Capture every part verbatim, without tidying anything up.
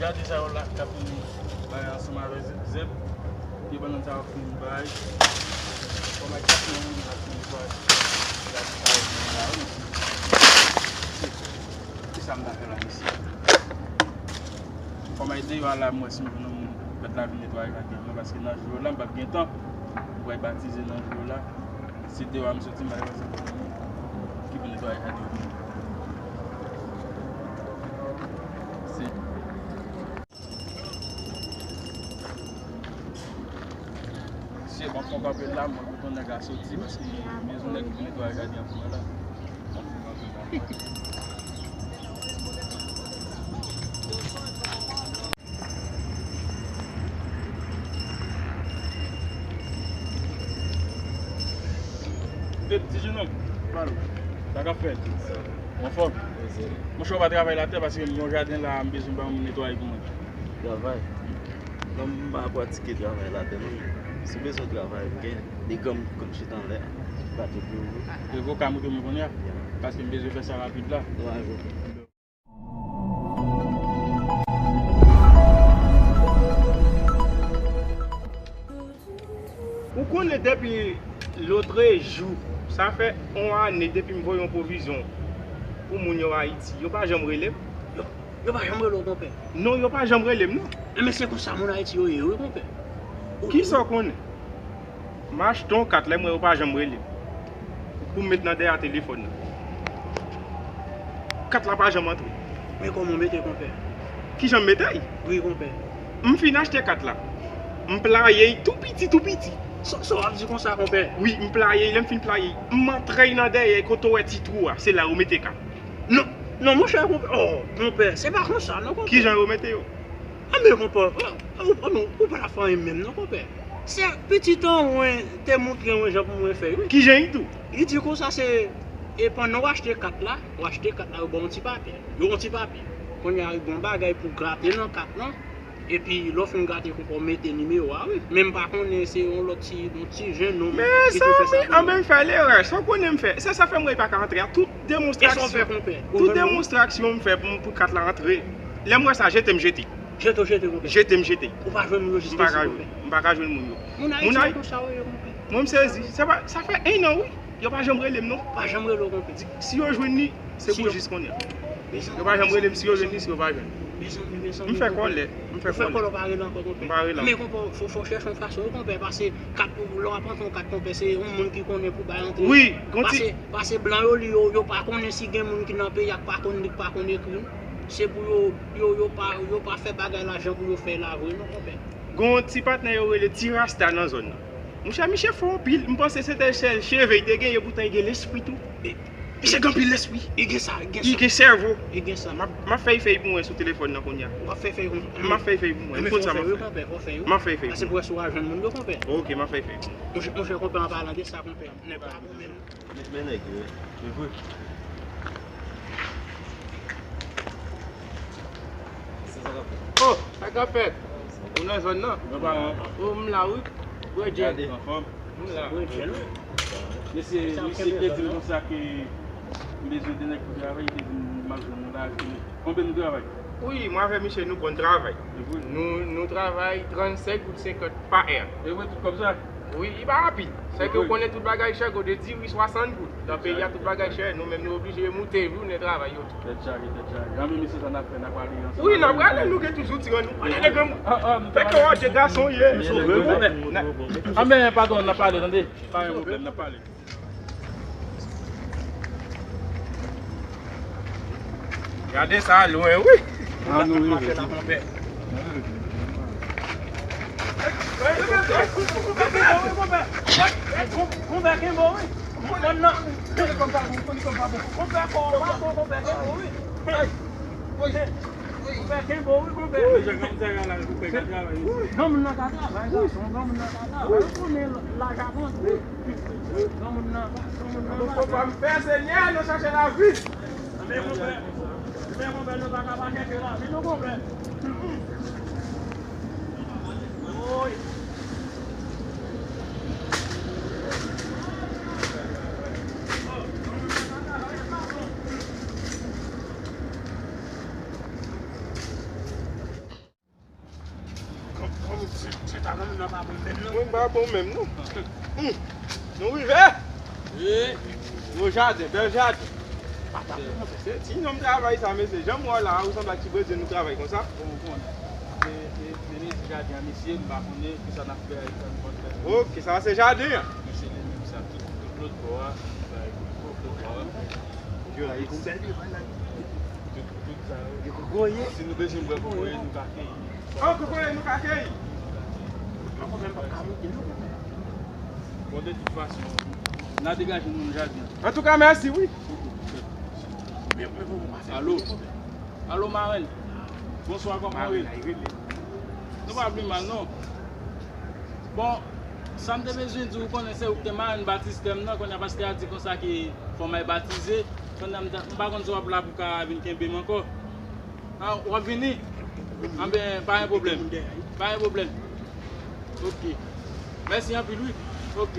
Gade sa yo la k ap vin bay ansanm avèk zèb. Yo ban nan sa yo fin bay. Kòman chak moun ap vin bay. Gade sa yo vin la wi. Ki sa m ta fè la mesye? Kòman deyò a la m wè si m jwenn yon moun pèt la vin netwaye kay mwen paske nan jou yo la m p ap gen tan pou al batize nan jou yo la. Se deyò a m soti, m pa wè se ki pou netwaye kay yo. Se Se bon, fò kanpe la, mwen pou ton nèg la soti, paske bezwen nèg ki pou netwaye gadyen pou mwen la. Bon, fò kanpe la. Pep, ti jenòm, palo, sa k ap fèt? Anfòm? Monchè, ou pa travay latè paske m gen yon jaden la, m bezwen ba yon moun netwaye pou mwen. Travay? Non, m pa pratike travay latè non, men si w bezwen travay, m gen de granm k konn chita anlè a, ki pa tou pou ou. Evo ka moute mwen kounye a? Paske m bezwen fè sa rapid la. Ou konnen depi lotrejou, sa fè yon ane depi m voye yon pwovizyon pou moun yo Ayiti, yo pa janm rele m. Yo, yo pa janm rele w, konpè? Non, yo pa janm rele m, non. Enben, se konsa moun Ayiti yo ye, wi, konpè. Kisa w konnen? M achte yon kat, lè m wè yo pa janm rele m pou m met nan dèyè telefòn nan. Kat la pa janm antre. Men kòman w mete, konpè? Kijan m mete l? Wi, konpè. M fin achte kat la. M playe l tou piti, tou piti. Sa, sa w ap di konsa, konpè? Wi, m playe l, lè m fin playe l, m antre l nan dèyè kote w wè ti twou a, se la yo mete kat. Non, non, monchè, konpè. Oh, konpè, se pa konsa, non, konpè. Kijan yo mete yo? Anben, konpè, oh, oh, oh, non, ou pa fè anyen menm, non, konpè. Se pitit an mwen te montre mwen jan pou mwen fè, wi. Kijan li tou? Li di konsa se, e pandan w achte kat la, w achte kat la, yo ba w yon ti papye. Yo yon ti papye. Kounye a, yo ba w yon bagay pou grate nan kat lan. Epi, lè w fin grate konpè, w mete nimewo a, wi. Men m pa konnen se yon lòt ti, yon ti jennonm ki te fè sa pou mwen. Men sa, wi, anben m fè lerè. Sa w konnen m fè? Se sa fè m wè li pa ka antre a. Tout demonstraksyon, tout demonstraksyon m fè pou, pou kat la antre. Lè m wè sa, jete m jete. Jete w jete, konpè. Jete m jete. Ou pa jwenn moun yo jis isit, konpè. M pa ka jwenn, m pa ka jwenn moun yo. Moun Ayiti konsa yo ye, konpè. Mwen m sezi. Sa pa, sa fè en an, wi. Yo pa janm rele m, non. Pa janm rele w, konpè. Si yo jwenn li, se pou jis konnen. Yo pa janm rele m, si yo jwenn li, si yo pa jwenn. M fè kòlè. M fè kòlè. Ou fè kòlè, w pa rele ankò, konpè. M pa rele ankò. Men, konpè, fò, fò w chèche yon fason, wi, konpè, pase kat, lè w ap antre yon kat, konpè, se yon moun ki konnen pou bay antre. Wi, gon ti. Pase, pase blan yo, li, yo, yo pa konnen si gen moun ki nan peyi a k pa konn li, k pa konn ekri, non. Se pou yo, yo, yo pa, yo pa fè bagay la jan pou yo fè la vre non, konpè. Gon ti patnè yo rele Ti Rasta nan zòn nan. Monchè, misye fò anpil. M panse se te sèl cheve li te gen, epoutan li gen lespri tou. Misye gen anpil lespri. Li gen sa, li gen sa. Li gen sèvo. Li gen sa. M ap, m ap fè l fè l pou mwen sou telefòn nan kounye a. W ap fè l fè l pou mwen. M ap fè l fè l pou mwen. Ou konn sa m ap fè? M ap fè l fè l pou mwen. Pase pou wè si w a jwenn moun yo, konpè. Ok, m ap fè l fè l. Monchè, monchè, konpè, an palan de sa, konpè, nèg la goumen. Men, men nèg yo, wi. Se vre. Oh, sa k ap fèt? Ou nan zòn nan? Granparan. Oh, m la, wi. Bredjèl. Anfòm? M la. Bredjèl, wi. Mesye, misye te di m konsa ke m bezwen de nèg pou travay, li te di m m ap jwenn nou la, konbyen nou travay? Wi, mwen avèk misye, nou konn travay. Nou, nou travay trannsenk goud senkant pa è. E vre, tout kòb sa? Wi, li pa anpil. Sèke ou konnen tout bagay chè, gode diri swasant goud. Nan peyi a, tout bagay chè, nou menm nou oblije moute jounen travay yo tou. Tèt chaje, tèt chaje. Anben, mesye, sa n ap fè, n ap prale ansanm. Wi, n ap prale, nou gen tout zouti an nou. Pale de granmoun. Fè kè w anje gason ye. Anben, patwon, n ap pale, tande. Pa gen pwoblèm, n ap pale. Gade sa lwen, wi. An nou rive tou. Konpè, kenbe w, wi. Konpè, kò w pa bon, konpè, kenbe w, wi, konpè. Granmoun nan ka travay, gason, granmoun nan ka travay. Ou konnen laj avanse. Granmoun nan, granmoun nan. Papa m fè, Senyè, nou chache lavi. Men konpè, men konpè, nou pa ka pa chèche lavi, non, konpè. Woy. Mwen pa bon menm non. Hmm. Nou rive? Wi. Gwo jaden, bèl jaden. Patat, se ti nonm travay sa, mesye. Jan m wè w la, ou sanble ak ti bredye nou travay konsa. Bon, bon. Se, se, se jaden an, mesye, m pa konnen kisa n ap fè, sa n konn fè. Ok, sa se jaden an. Mesye, li menm sa, tout, tout lòt bò a, tout, tout bò a. Yo, li konn bèl, yo, tout, tout sa yo. Si nou bezwen bwè kokoye, nou ka keyi. Oh, kokoye, nou ka keyi. Mwen menm pa ka monte, non. Bon, de tout fason, n a degaje nou nan jaden an. Antouka, mèsi, wi. Alo? Alo, marenn. Bonswa, kòman w ye? Nou pa pi mal, non. Bon, sa m te bezwen di w, ou konnen se ou ki te marenn batistè m nan, kounye a pastè a di konsa ke fò m al batize. Kounye a m ta, m pa konn si w ap la pou w ka vin kenbe m ankò. Ah, w ap vini? Anben, pa gen pwoblèm. Pa gen pwoblèm. Ok. Mèsi anpil, wi. Ok.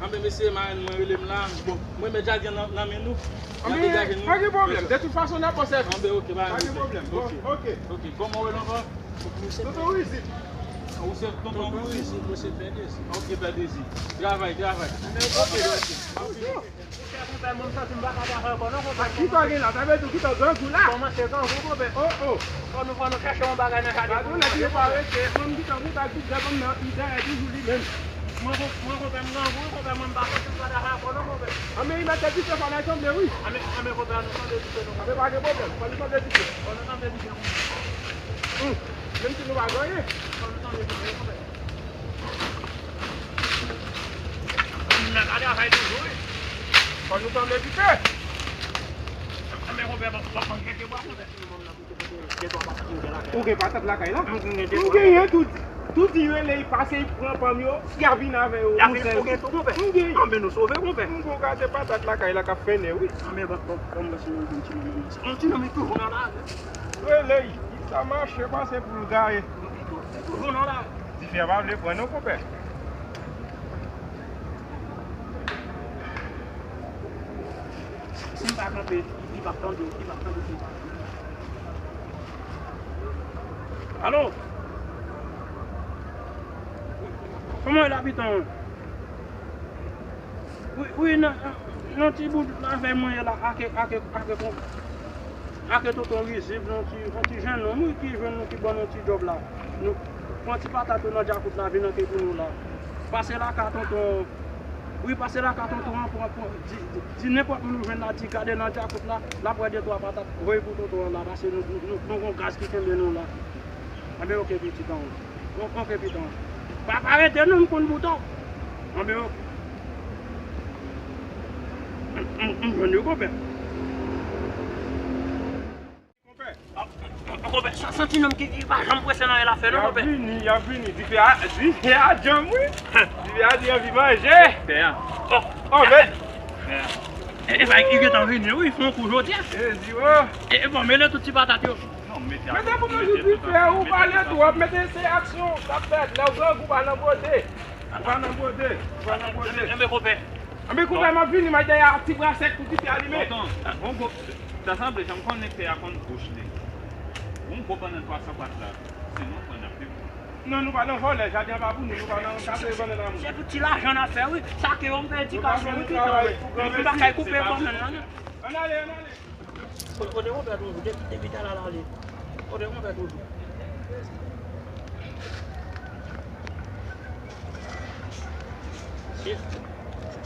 Anben, mesye, marenn mwen rele m la. Bon, mwen met jaden nan, nan men nou. Anben, pa gen pwoblèm. De tout fason, n ap sèvi. Anben, ok, pa gen pwoblèm. Bon, ok. Ok, kòman w rele ankò? Tonton Rizib. Ou se tonton Rizib, mwen se Pè Dezi. Ok, Pè Dezi. Travay, travay. Ok, ok. Monchè, konpè, mwen, m santi m pa ka travay ankò non, konpè. Kisa w gen la? Sa vle di w kite grangou la? Kòmanse grangou, konpè. Oh, oh. Fò nou, fò nou chèche yon bagay nan jaden pou nou. Gade yon nèg ki pa rete, mwen, m kite yon bag tout dèyè m nan, li dèyè toujou li menm. Mwen, kon-, mwen, konpè, m grangou, konpè, mwen, m pa santi m ka travay ankò non, konpè. Anben, li mete dife, fò n al sanble, wi. Anben, anben, konpè, an nou sanble dife non, konpè. Anben, pa gen pwoblèm, fò nou sanble dife. Fò nou sanble dife, konpè. Hum, menm si nou pa gen anyen. Fò nou sanble dife, konpè. Moun nan ka travay toujou, wi. Fò nou sanble dife. Anben, konpè, ban, ban, ban kèk bwa, konpè. Ou gen patat lakay la? M genyen tout. Tout di rele, li pase, li pran pa m yo, y a vin avè yo. Y a vin, ou gen tou, konpè? M genyen. Anben, nou sove, konpè. M gon gate patat lakay la k ap fennen, wi. Anben, ban, ban, ban m wè si nou jwenn ti nonm nan. Yon ti nonm, li toujou nan lari. Rele, li sa mache pase pou l gaye. Li toujou nan lari. Dife a pa vle pran non, konpè. Si m pa kanpe, li p ap tande, li p ap tande. Alo? Kòman w ye la, piton? Wi, wi, nan, nan ti bout lavèy mwen ye la, ake, ake, ake kon, ake tonton Rizib, yon ti, yon ti jennonm, wi, ki jwenn nou, ki ban nou ti djòb la. Nou pran ti patat yo nan djakout la, vin ake pou nou la. Pase lakay tonton, wi, pase lakay tonton an, pran, pran, di, di, di nenpòt moun ou jwenn la, di gade nan djakout la, l ap wè de twa patat, voye pou tonton an la, paske nou, nou, nou, nou gon gaz ki kenbe nou la. Anben, ok, pitit an. Bon, ok, piton. Pa, pa rete non, m konn bout ou. Anben, ok. M, m, m jwenn yo, konpè. Konpè. Ah, konpè, sa, sa ti nonm ki, ki pa janm prese nan anyen l ap fè non, konpè. Y ap vini, y ap vini. Dife a, dife a djanm, wi. Dife a di anvi manje. Pè a. Oh, oh, men. Pè a. E, e, pa, li gentan vini, wi, fè yon kou jodi a. E, di, oh. E, e, bon, mele tout ti patat yo. Mete pou nou jis dife, ou pale twòp, mete se aksyon k ap fèt. Lè w grangou, pa nan bwode. Ou pa nan bwode, ou pa nan bwode. Enben, konpè. Enben, konpè, m ap vini, m al dèyè a ti bra sèk pou dife alimen. Tonton, yon gwo, ta sanble, jan m konnen pè a konn bouch li. Yon gwo bannann twa san bat la, se nou pran n ap viv. Non, nou pa nan vòlè, jaden an pa pou nou, nou pa nan kase bannann a moun. Se pou ti lajan n ap fè, wi. Sa ke yo m fè edikasyon, wi, piton, wi. Nou pa kay koupe bannann nan, non. Ann ale, ann ale. Kote, kote konpè toujou? Depi, depi talè l ale. Kote konpè toujou? Chif.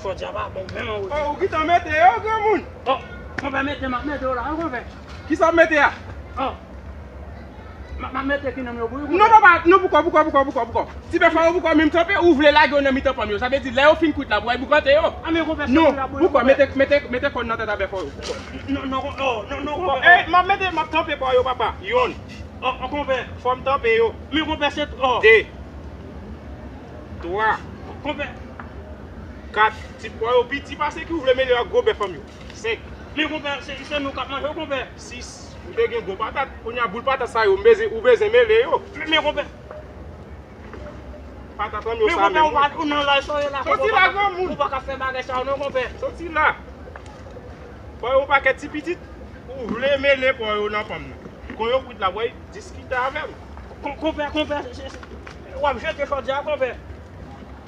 Fò di a pa bon menm an. Oh, ou gentan mete yo, granmoun? Oh, konpè mete, m ap mete yo la, wi, konpè. Kisa w ap mete a? Oh. M ap, m ap mete ki nonm yo pou yo, konpè. Non, papa, non, poukò, poukò, poukò, poukò, poukò? Ti bèf la yo poukò menm tanpe, ou vle lage yo nan mitan pòm yo. Sa vle di, lè yo fin kwit la, pou w al boukante yo. Ah, men konpè, se pou l ap boule, konpè. Non, poukò? Mete, mete, mete kòn nan tèt a bèf yo. Non, non, oh, non, non, konpè. Eh, m ap mete, m ap tanpe pwa yo, papa. Yonn. Oh, oh, konpè. Fò m tanpe yo. Men konpè, se, oh. De. Twa. Konpè. Kat. Ti pwa yo piti pase ki ou vle mele yo ak gwo bèf an yo. Senk. Men konpè, se, se nou k ap manje yo, konpè. Sis. Ou te gen gwo patat. Kounye a boul patat sa yo, m bezwen, ou bezwen mele yo. Men, men konpè. Patat an yo sa menm, wi. Men konpè, ou pa, ou nan laj sa w ye la, konpè, ou pa ka, ou pa ka fè bagay sa yo non, konpè. Soti la. Pwa yo pakèt ti pitit, ou vle mele pwa yo nan pòm nan. Kon yo kwit la, w ap diskite avè m. Kon-, konpè, konpè, se, se, w ap jete chòdya a, konpè.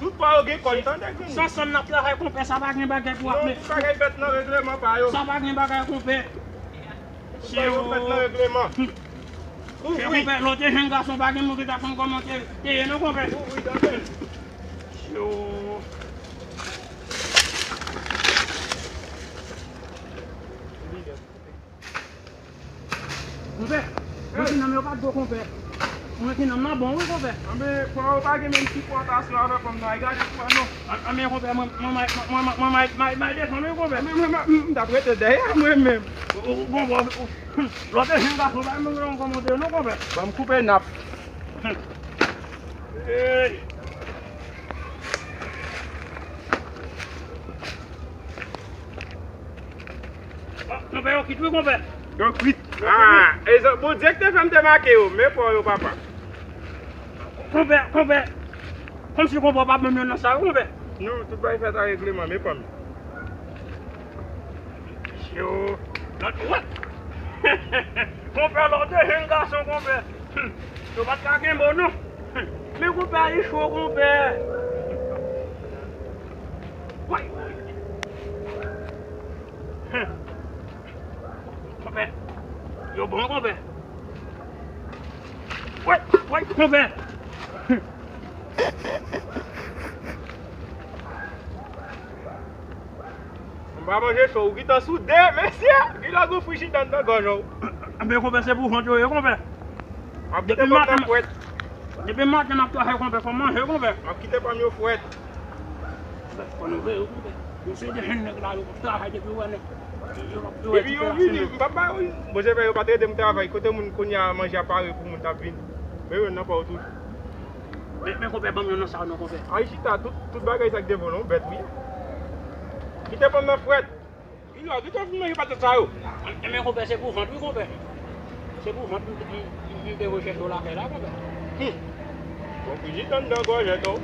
Tout pa yo gen kòn, tande, granmoun. Se ansanm n ap travay, konpè, sa pa gen bagay pou ap... Non, tout bagay fèt nan regleman pa yo. Sa pa gen bagay, konpè. Tout bagay yo fèt nan regleman. Kouvri. Konpè, lè w te jèn gason, pa gen moun ki t ap konn kòman te, te ye, non, konpè. Kouvri, tande. Yo. Konpè, makinam yo pa t bon, konpè. Makinam nan bon, wi, konpè. Anben, fò yo pa gen menm sipòtasyon avè fanm nan. Ay, gade pou wè, non. Anben, konpè, mwen, mwen, mwen, mwen, mwen, mwen, mwen, mwen desann, wi, konpè. Anben, mwen, mwen, m t ap rete dèyè mwen menm. Ou, ou, ou, lòt jèn gason, pa menm yon kòmantè, non, konpè. Ban m koupe nap. Hey. Konpè, yo kwit wi, konpè. Yo kwit. Ah, e zan, Bondye ki te fè m te make yo, men pa yo, papa. Konpè, konpè. Kòmsi konpè w pa ban m youn nan sa yo, konpè. Non, tout bagay fèt a regleman, men pa m. Yo, lòt, wè. Konpè, lòt de jèn gason, konpè. Yo pa t ka kenbe w, non. Men konpè, li cho, konpè. Woy. Konpè, yo bon, konpè. Woy, woy, konpè. M pa manje cho, ou gentan soude, mesye. Gen lòt gon frijidè anndan gòj ou. Anben, konpè, se pou vant yo ye, konpè. M ap kite pòm nan fwèt. Depi maten m ap travay, konpè, fò m manje, konpè. M ap kite pòm yo fwèt. Fò nou veye, konpè. Yo se de jèn nèg la, yo travay depi wè nèg. Epi yo vini, m p ap ba yo, bon, se vre, yo pa t ede m travay. Kote moun kounye a manje a pare pou moun t ap vini. Men yo nan pa w tou. Men, men, konpè, ban m yon nan sa yo non, konpè. Ay, chita, tout, tout bagay sa k devan w, bèt, wi. Kite pòm nan fwèt. Wi, non, kite fin manje patat sa yo. Men, konpè, se pou vant, wi, konpè. Se pou vant, m, m, m, m te rechèche w lakay la, konpè. Hum. Bon, frijidè anndan gòj ou.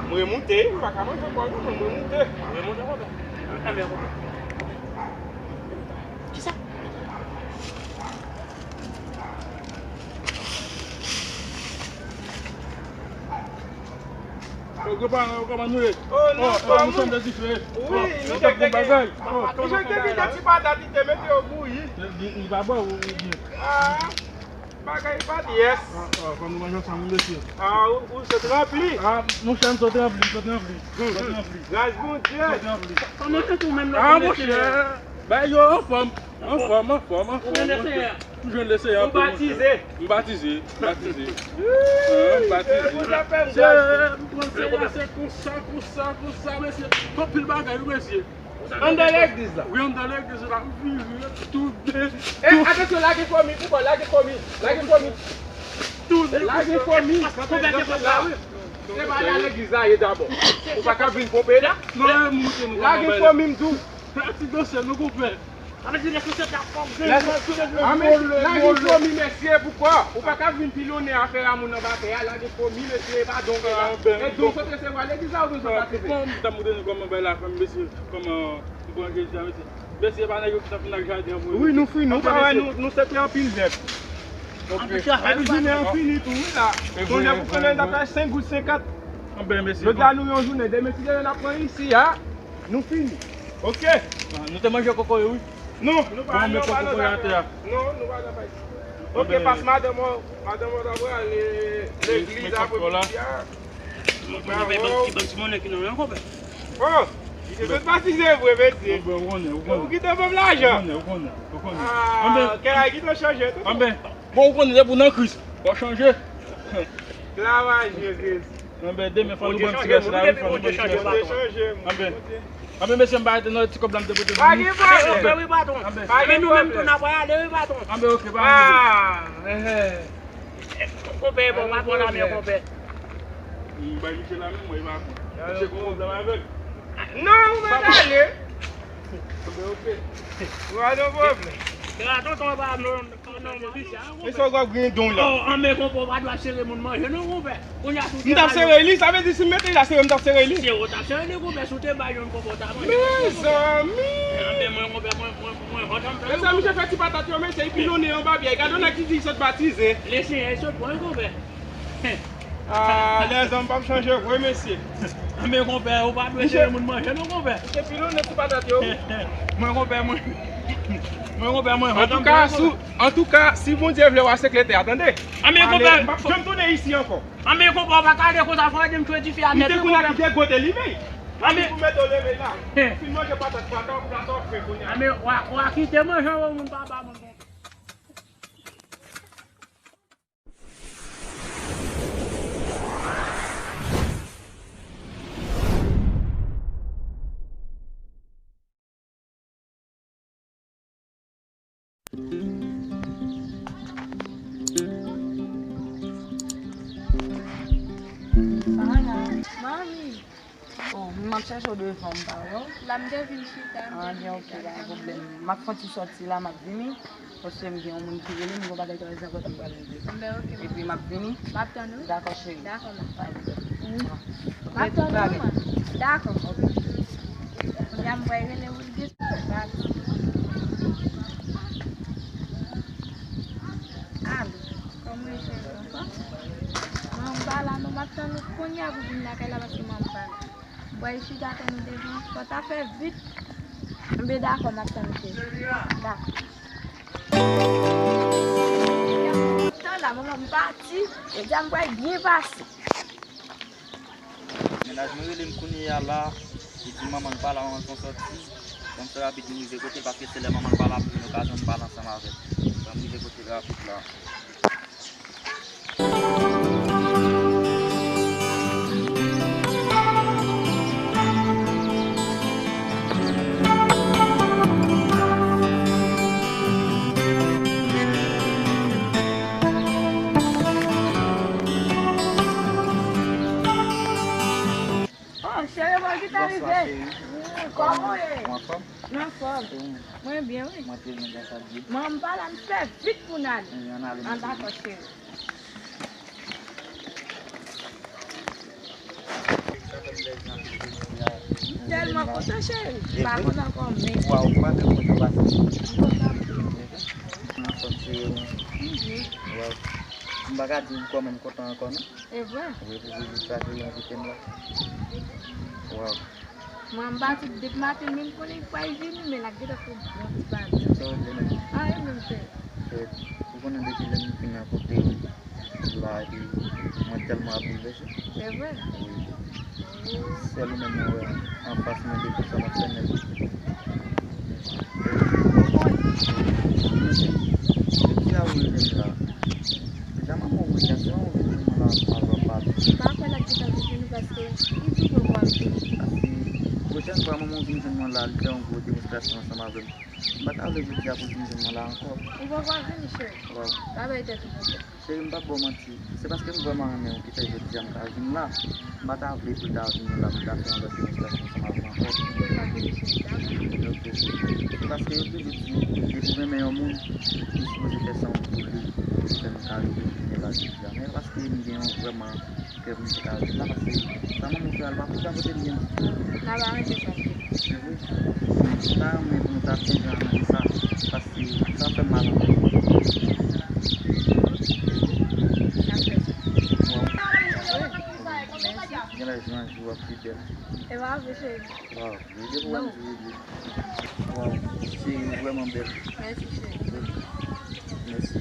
M remoute, m pa ka manje ankò, non, mwen, m remoute. M remoute, konpè. Anben, konpè. Kisa? Yo, granparan yo, kòman nou ye? Oh, nou anfòm, nou sanble dife. Wi, nou te gen bagay. Misye te vide ti patat, li te mete yo bouyi. Li, li pa bon, ou, ou byen. Ah, bagay pa t, yes. Ah, ah, fò nou manje ansanm, wi, mesye. Ah, ou, ou se ranpli. Ah, monchè, m sot ranpli, m sot ranpli. M sot ranpli. Gras Bondye. M sot ranpli. Kòman se tou menm lè... Ah, monchè. Bay yo anfòm, anfòm, anfòm, anfòm. Ou jwenn Lesenyè a? M jwenn Lesenyè a. Ou batize? M batize, m batize. Ah, m batize. Se, m pran Senyè a, se konsa, konsa, konsa, mesye. Anpil bagay, wi, mesye. Anndan legliz la? Wi, anndan legliz la. M vire, tounen. E, atansyon, lage fòmi pou mwen, lage fòmi, lage fòmi. Tounen. Lage fòmi. Se pa la legliz la ye dabò. Ou pa ka vin ponpe la. Non, e moute nou. Lage fòmi, m di w. Ti dosye nou konpè. Sa vle di lè sou tèt la fòk gen. Lè sou tèt la, lage fòmi, mesye, poukwa? Ou pa ka vin pilonnen afè a moun anba tè a, lage fòmi, mesye, e pa don ke la. E don sot resevwa legliz la ou don sot atire? Kòman m ta montre nou kòman bay la fè, mesye, kòman m pran Jezi a, mesye. Mesye, e pa nèg yo ki t ap vin ak jaden an pou yo. Wi, nou fini, ou pa wè nou, nou sete anpil zèb. Epi jounen an fini tou, wi, la. Sonje pou konnen n ta fè senk goud senkant. Anben, mesye. Jodi a nou yon jounen, demen si Dye vle n ap pran isi a. Nou fini. Oke. Ah, nou te manje kokoye, wi. Non, nou pa, nou pa nan zafè. Non, nou pa nan bay. Oke, pas madanm ou, madanm ou ta prale legliz apre midi a. Mwen pa wè w. Ki bann ti monnen ki nan men w, konpè. Oh, li te sot batize vre, mesye. Ou konnen, ou konnen. Ou kite ban m lajan. Ou konnen, ou konnen, ou konnen. Ah, kè a gentan chanje tou. Anben, bon, ou konnen depi w nan Kris, fò w chanje. Glwa a Jezi. Anben, demen fò nou pran ti rès la, wi, fò nou pran ti rès la. Anben, anben, mesye, m pa rete nan ti kòb la, m te pote pou nou. Pa gen pwoblèm. Anben, nou menm tou n ap ale, wi, patwon. Anben, oke, pa gen pwoblèm. Ah, eh, eh. Konpè, bon, patwon la men, konpè. M bay misye la men, mwen, e pa konn. Misye gon pwoblèm avè l. Non, ou mèt ale. Anben, oke. Ou pa gen pwoblèm. Gra tonton pa non. E sa w ap griyen don la? Oh, anben konpè, w pa dwe sere moun manje non, konpè. Kounye a tou... M t ap sere li, sa vle di si m mete l la sere, m t ap sere li. Se ou t ap sere li, konpè, si w te bay youn, konpè, w ta manje. Mezanmi! Mezanmi, misye fè ti patat yo, mesye, li pilonnen anba pye. Gade yon nèg ki di li sot batize. Lesenyè sot bon, konpè. Ah, lèzòm p ap chanje vre, mesye. Men konpè, ou pa dwe jere moun manje non, konpè. Misye pilonnen ti patat yo. Mwen, konpè, mwen, mwen, konpè, mwen, antouka, si, antouka, si Bondye vle, w a sekretè a, tande. Anben, konpè, m p ap janm tounen isi ankò. Anben, konpè, w pa ka ale konsa, fò w ede m tchwe dife a nèt, wi, konpè. Li te konn a ki degote li, men. Anben, pou mete w leve la. Fin manje patat, patat, patat, fre kounye a. Anben, w a, w a kite manje, w moun pa ba moun, konpè. Manmi. Oh, m ap chèche w devan, m pa wè w. La m te vin chita, m te vin chita. Ah, ok, pa gen pwoblèm. M ap fè yon ti sòti la, m ap vini. Paske m gen yon moun ki rele m, m gen yon bagay trè enpòtan m pral regle. Ben, ok. Epi m ap vini. M ap tann ou. Dakò, cheri. Dakò, ma. Pa gen pwoblèm. M ap tann ou, ma. Dakò. Ok. Kounye a m pral rele Wilgis. Dakò. Alo. Kòman w ye, cheri? Anfòm? Manman m pa la non, m ap tann ou kounye a pou vin lakay la paske manman m pa la. Bwè chita tann ou devan, fò ta fè vit. Enben dakò, m ap tann ou cheri. Dakò. Tan la, manman m pati, jodi a m pral byen pase. Mennaj mwen rele m kounye a la, li di manman l pa la, manman l fon sòti. Ban m fè rapid vin rive kote l, paske se lè manman l pa la pou gen okazyon m pale ansanm avè l. Ban m rive kote l rapid la. Oh, cheri, mwen ki ta rive. Bonswa, cheri. Kòman w ye? Ou anfòm? Mwen anfòm. E ou menm? Mwen byen, wi. Mwen trè byen, gras a Dye. Mwen, m pa la, m fè vit pou n ale. Wi, ann ale, cheri. An, dakò, cheri. M tèlman kontan, cheri. M pa konn ankò, men. Waw, m pa menm kontan pase. M kontan anpil. Mwen anfòm, cheri, ou menm? Mhm. Waw. M pa ka di w kòman m kontan ankò, non. E vre? Wi, pou vizit sa ke yo envite m la. Waw. Mwen, m pati depi maten, men m konnen li pral vini, men l ap gentan fè yon bon ti pati. Sa w vle menm? Anyen menm, cheri. Cheri, ou konnen depi lè m vin nan kote w la, epi mwen tèlman ap boulvèse. Se vre? Wi. Sèl ou menm mwen wè anfas mwen depi sa m ap fè nèt. Jodi a ou rele m la. Deja manman w reyaksyon ou vin jwenn mwen la, malwa pale. M pa kwè l ap gentan vin jwenn ou paske li di poko ap vini. Paske pwochèn fwa manman w vin jwenn mwen la, li fè yon gwo demonstrasyon ansanm avè m. M pa ta vle jodi a pou l vin jwenn mwen la ankò. Li poko ap vini, cheri. Waw. Pa bay tèt ou pwoblèm. Cheri, m p ap ba w manti. Se paske m vrèman renmen w ki fè jodi a m ka vin la. M pa ta vle pou l ta vini la, pou l ta fè yon lòt demonstrasyon ansanm avè m ankò. Li poko ap vini, cheri, dakò. Ok, cheri. Se paske yo toujou di, depi w renmen yon moun, ou sipoze fè sa pou li, pou li fè m ka rive vin la jodi a. Men paske m gen yon vrèman kè pou m te ka vin la, paske sa manman w fè a, l pa pou ta pote m byen ditou. N ap aranje sa, cheri. Se vre? M ta renmen pou nou ta chanje ann sa, paske sa fè m mal anpil. N ap fè sa. Waw. Wi. Genlè jan jou ap pi bèl. E pa vre, cheri. Waw, li depi w wè m di wi, wi. Waw, cheri, ou vrèman bèl. Mèsi, cheri. Mèsi.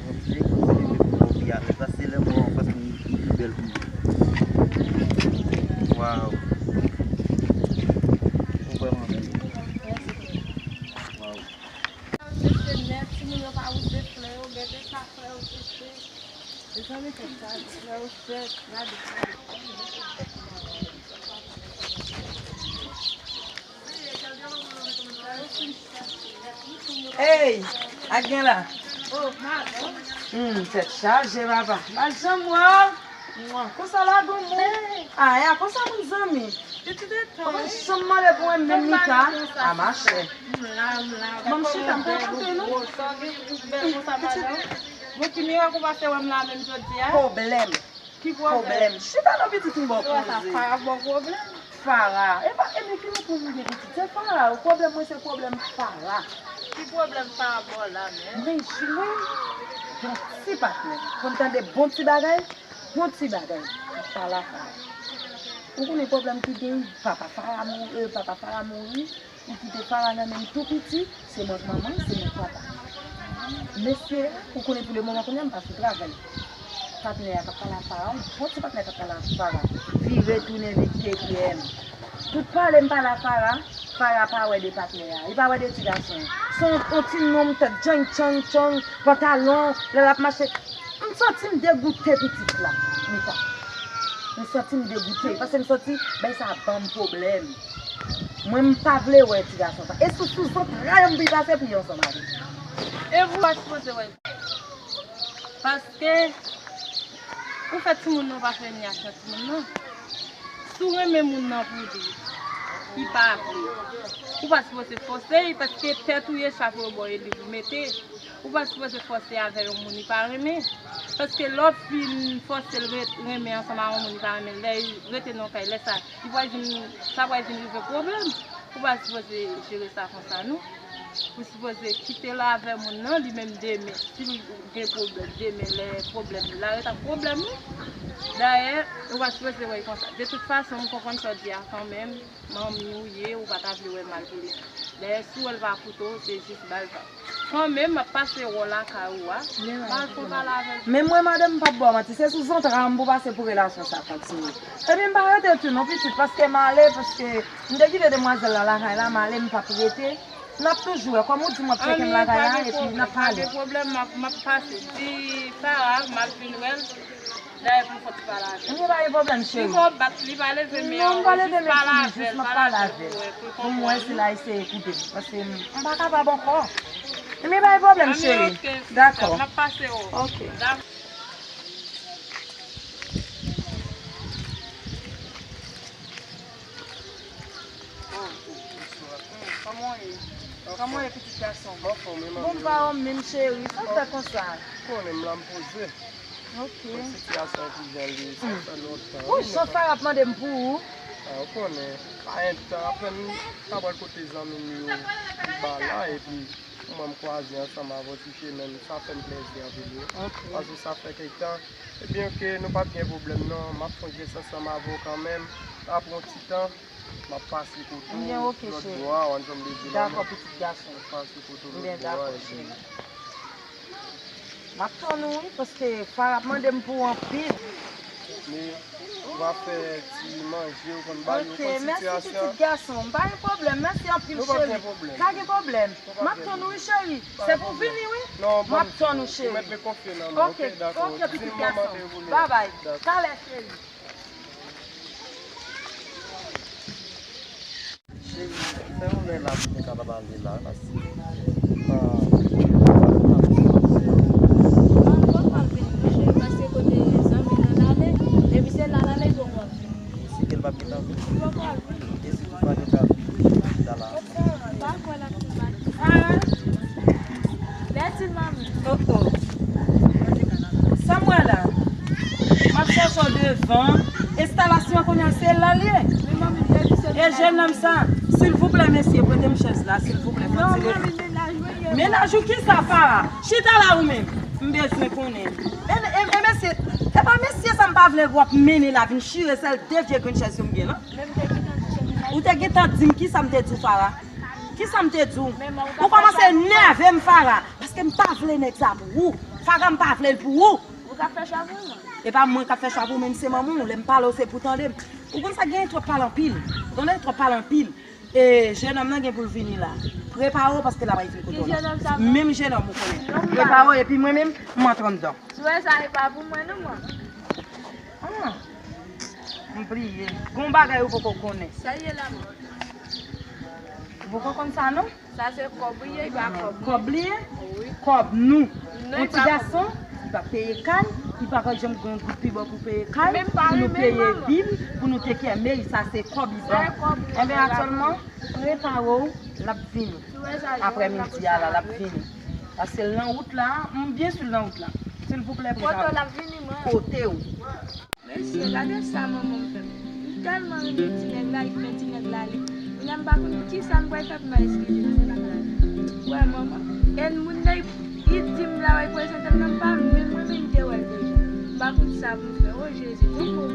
Waw, cheri, kontinye met mwen o pi alèz. Paske lè m wè w anfas mwen, ou pi bèl pou mwen. Waw. Ou vrèman bèl. Mèsi, cheri. Waw. Yo triste nèt, timoun yo pa woule flè yo, gade sa flè yo triste. Mezanmi, tèt chaje, frè, ou fèt, gade, gade. Ey, ak gen la. Oh, ma, oh. Hmm, tèt chaje, papa. Pa janm wè w. Mwa. Konsa la, gon moun. Aya, konsa moun zanmi. Pitit etan. Ou pa janm mande pou mwen menm, Mika. A, machè. M la, m la. Ban m chita, m ta konte nou. Sa gen pou bèl konsa, madanm. Bon, ki mirak ou pase wè m la menm jodi a? Pwoblèm. Ki pwoblèm? Pwoblèm. Chita non, pitit, m ba w koze. Sa pa bon pwoblèm. Fara. E pa, e men ki reponn m gen pitit? Se Fara. Pwoblèm mwen se pwoblèm Fara. Ki pwoblèm Fara ba w la menm? Men jwe yon ti patnè. Pou n tande bon ti bagay, bon ti bagay. Fara, Fara. Ou konnen pwoblèm ki gen? Papa Fara mouri, papa Fara mouri. Ou kite Fara nan men m tou piti, se mwen k manman l, se mwen k papa l. Mesye a, ou konnen pou le moman kounye a m pa sou travay. Patnè a k ap pale a Fara, yon bon ti patnè k ap pale a Fara, vire tounen li T P M. Tout pale m pale a Fara, Fara pa wè de patnè a, li pa wè de ti gason. Se yon, yon ti nonm tèt djang tchang tchang, pantalon, lè l ap mache. M santi m degoute pitit la, Mika. M santi m degoute, paske m santi bagay sa ban m pwoblèm. Mwen, m pa vle wè ti gason sa. E sou, sou zantray m pou l pase pou l ansanm avè m. E ou pa sipoze wè. Paske ou fè timoun nan, ou pa fè ni ak nan timoun nan. Si w renmen moun nan pou li, li pa vle. Ou pa sipoze fòse l, paske tèt ou ye, chapo yo ba w e li pou mete. Ou pa sipoze fòse avè yon moun li pa renmen. Paske lè w fin fòse l ret-, renmen ansanm a yon moun li pa renmen, lè l rete nan yon kay, lè sa, li pral vin, sa pral vin rive pwoblèm. Ou pa sipoze jere sa konsa, non. Ou sipoze kite l avè moun nan, li menm demen, si li gen pwoblèm, demen lè pwoblèm li la, ret ak pwoblèm li. Dayè, ou pa sipoze wè l konsa. De tout fason, m konprann sa w di a kanmenm. Manmi w ye, ou pa ta vle wè mal pou li. Dayè, si w wè l pa koute w, se jis ba l pa. Kanmenm, m ap pase wè w lakay ou a. M al fon pale avè l. Men mwen, madanm, m p ap ba w manti, se sou zantray m pou pase pou relasyon sa kontinye. Epi m pa rete tou non, pitit, paske m ale, paske m te kite demwazèl la lakay la, m ale, m p ap rete. N ap toujou wè, kòm ou di m w ap tcheke m lakay la, epi n ap pale. Pa gen pwoblèm, m ap, m ap pase. Di Fara, m al vin wè l. Dayè pou fò ti pale avè l. Ebyen, pa gen pwoblèm, cheri. Li fò bat, li pa leve men an, jis pale avè l, pale avè l pou l konprann. Pou m wè si l a eseye koupe m, paske m, m pa kapab ankò. Ebyen, pa gen pwoblèm, cheri. Dakò. M ap pase w. Ok. Dakò. Kòman w ye? Kòman w ye, pitit gason m? Anfòm, e manmi? Bon, pa w menm, cheri. Sa w fè konsa? Ou konnen m la, m poze. Ok. Bon, sitiyasyon an ki jan l ye, sa fè lontan. Wi, jan Fara ap mande m pou ou. A, ou konnen, pa gen tan, apre m ta pral kote zanmi m yo, Kiba la, epi mwen m kwaze ansanm avè w sou chemen m, sa fè m plèzi anpil, wi. Ok. Paske sa fè kèk tan. Ebyen, ke nou pa t gen pwoblèm, non, m ap sonje ansanm avè w kanmenm. Apre yon ti tan, m ap pase kote w, lòt bò a, w ann janm leve la, non. Dakò, pitit gason. M ap pase kote w lòt bò a, epi M ap tann ou wi, paske Fara ap mande m pou ou anpil. Men, ou va fè ti manje, ou konn ba yo, ou konn sitiyasyon. Ok, mèsi pitit gason. Pa gen pwoblèm, mèsi anpil cheri. Pa gen pwoblèm. M ap tann ou wi cheri. Se pou w vini wi. M ap tann ou cheri. Ou mèt vin konfye nan mwen, ok, dakò. Ok, pitit gason. Babay. Talè cheri. Cheri, fè yon lè la pou nou kapab ale la, paske m pa Mwen poko ap vini non cheri, paske kote zanmi nan l ale, depi se la l ale, l poko ap vini. Ou si ke l p ap gentan vini? Li poko ap vini. E si toutfwa li ta vini, li ta la? M pa kwè l ap vin maten. Lè di l manmi. Oh, oh. Sa m wè la? M ap chèche w devan enstalasyon an, kounye a se la l ye. E jennonm sa, silvouplè mesye, prete m chèz la, silvouplè, fò ti rete. Mennaj ou kisa, Fara? Chita la ou menm. M bezwen konnen. E, e, e mesye, e pa mesye sa m pa vle w ap mennen la vin chire sèl de vye grenn chèz yo m gen lan. Ou te gentan di m kisa m te di w, Fara? Kisa m te di w? Ou kòmanse nève m, Fara. Paske m pa vle nèg sa pou ou. Fara, m pa vle l pou ou. Ou t ap fè chwa pou mwen. E pa mwen k ap fè chwa pou ou, men se manman w. Lè m pale w, se pou tande m. Ou konn sa, gen twòp pale anpil. Tande, twòp pale anpil. E jennonm nan gen pou l vini la. Prepare w paske l ap vin kote w la. Ki jennonm sa? Menm jennonm ou konnen. Prepare w epi mwen menm, m antre anndan. Sou wè sa, e pa pou mwen non, manman. Ah, m bliye. Gon bagay ou poko konnen. Sa l ye la, manman? Ou poko konn sa non? Sa se kòb li ye, li pa kòb mwen. Kòb li ye? Wi. Kòb nou. Yon ti gason, li pa peye kay, li pa ka janm gen yon goud pi bò pou peye kay, pou nou peye bil, pou nou take care, men sa se kòb li ban. Enben aktyèlman, prepare w, l ap vini. Aprè midi a la, l ap vini. Paske l nan wout la, m byen si l nan wout la. Silvouplè, prepare w. Kote w? Mesye, gade sa manman m fè m. Tèlman renmen ti nèg la, li fè ti nèg la li. Kounye a m pa konn kisa m pral fè pou m eskize ti nèg la. Wè, manman. E moun nan, li di m la, wè, li prezante m nan, m pa menm, mwen menm m te wè l deja. M pa konn sa pou m fè. O Jezi, tonton.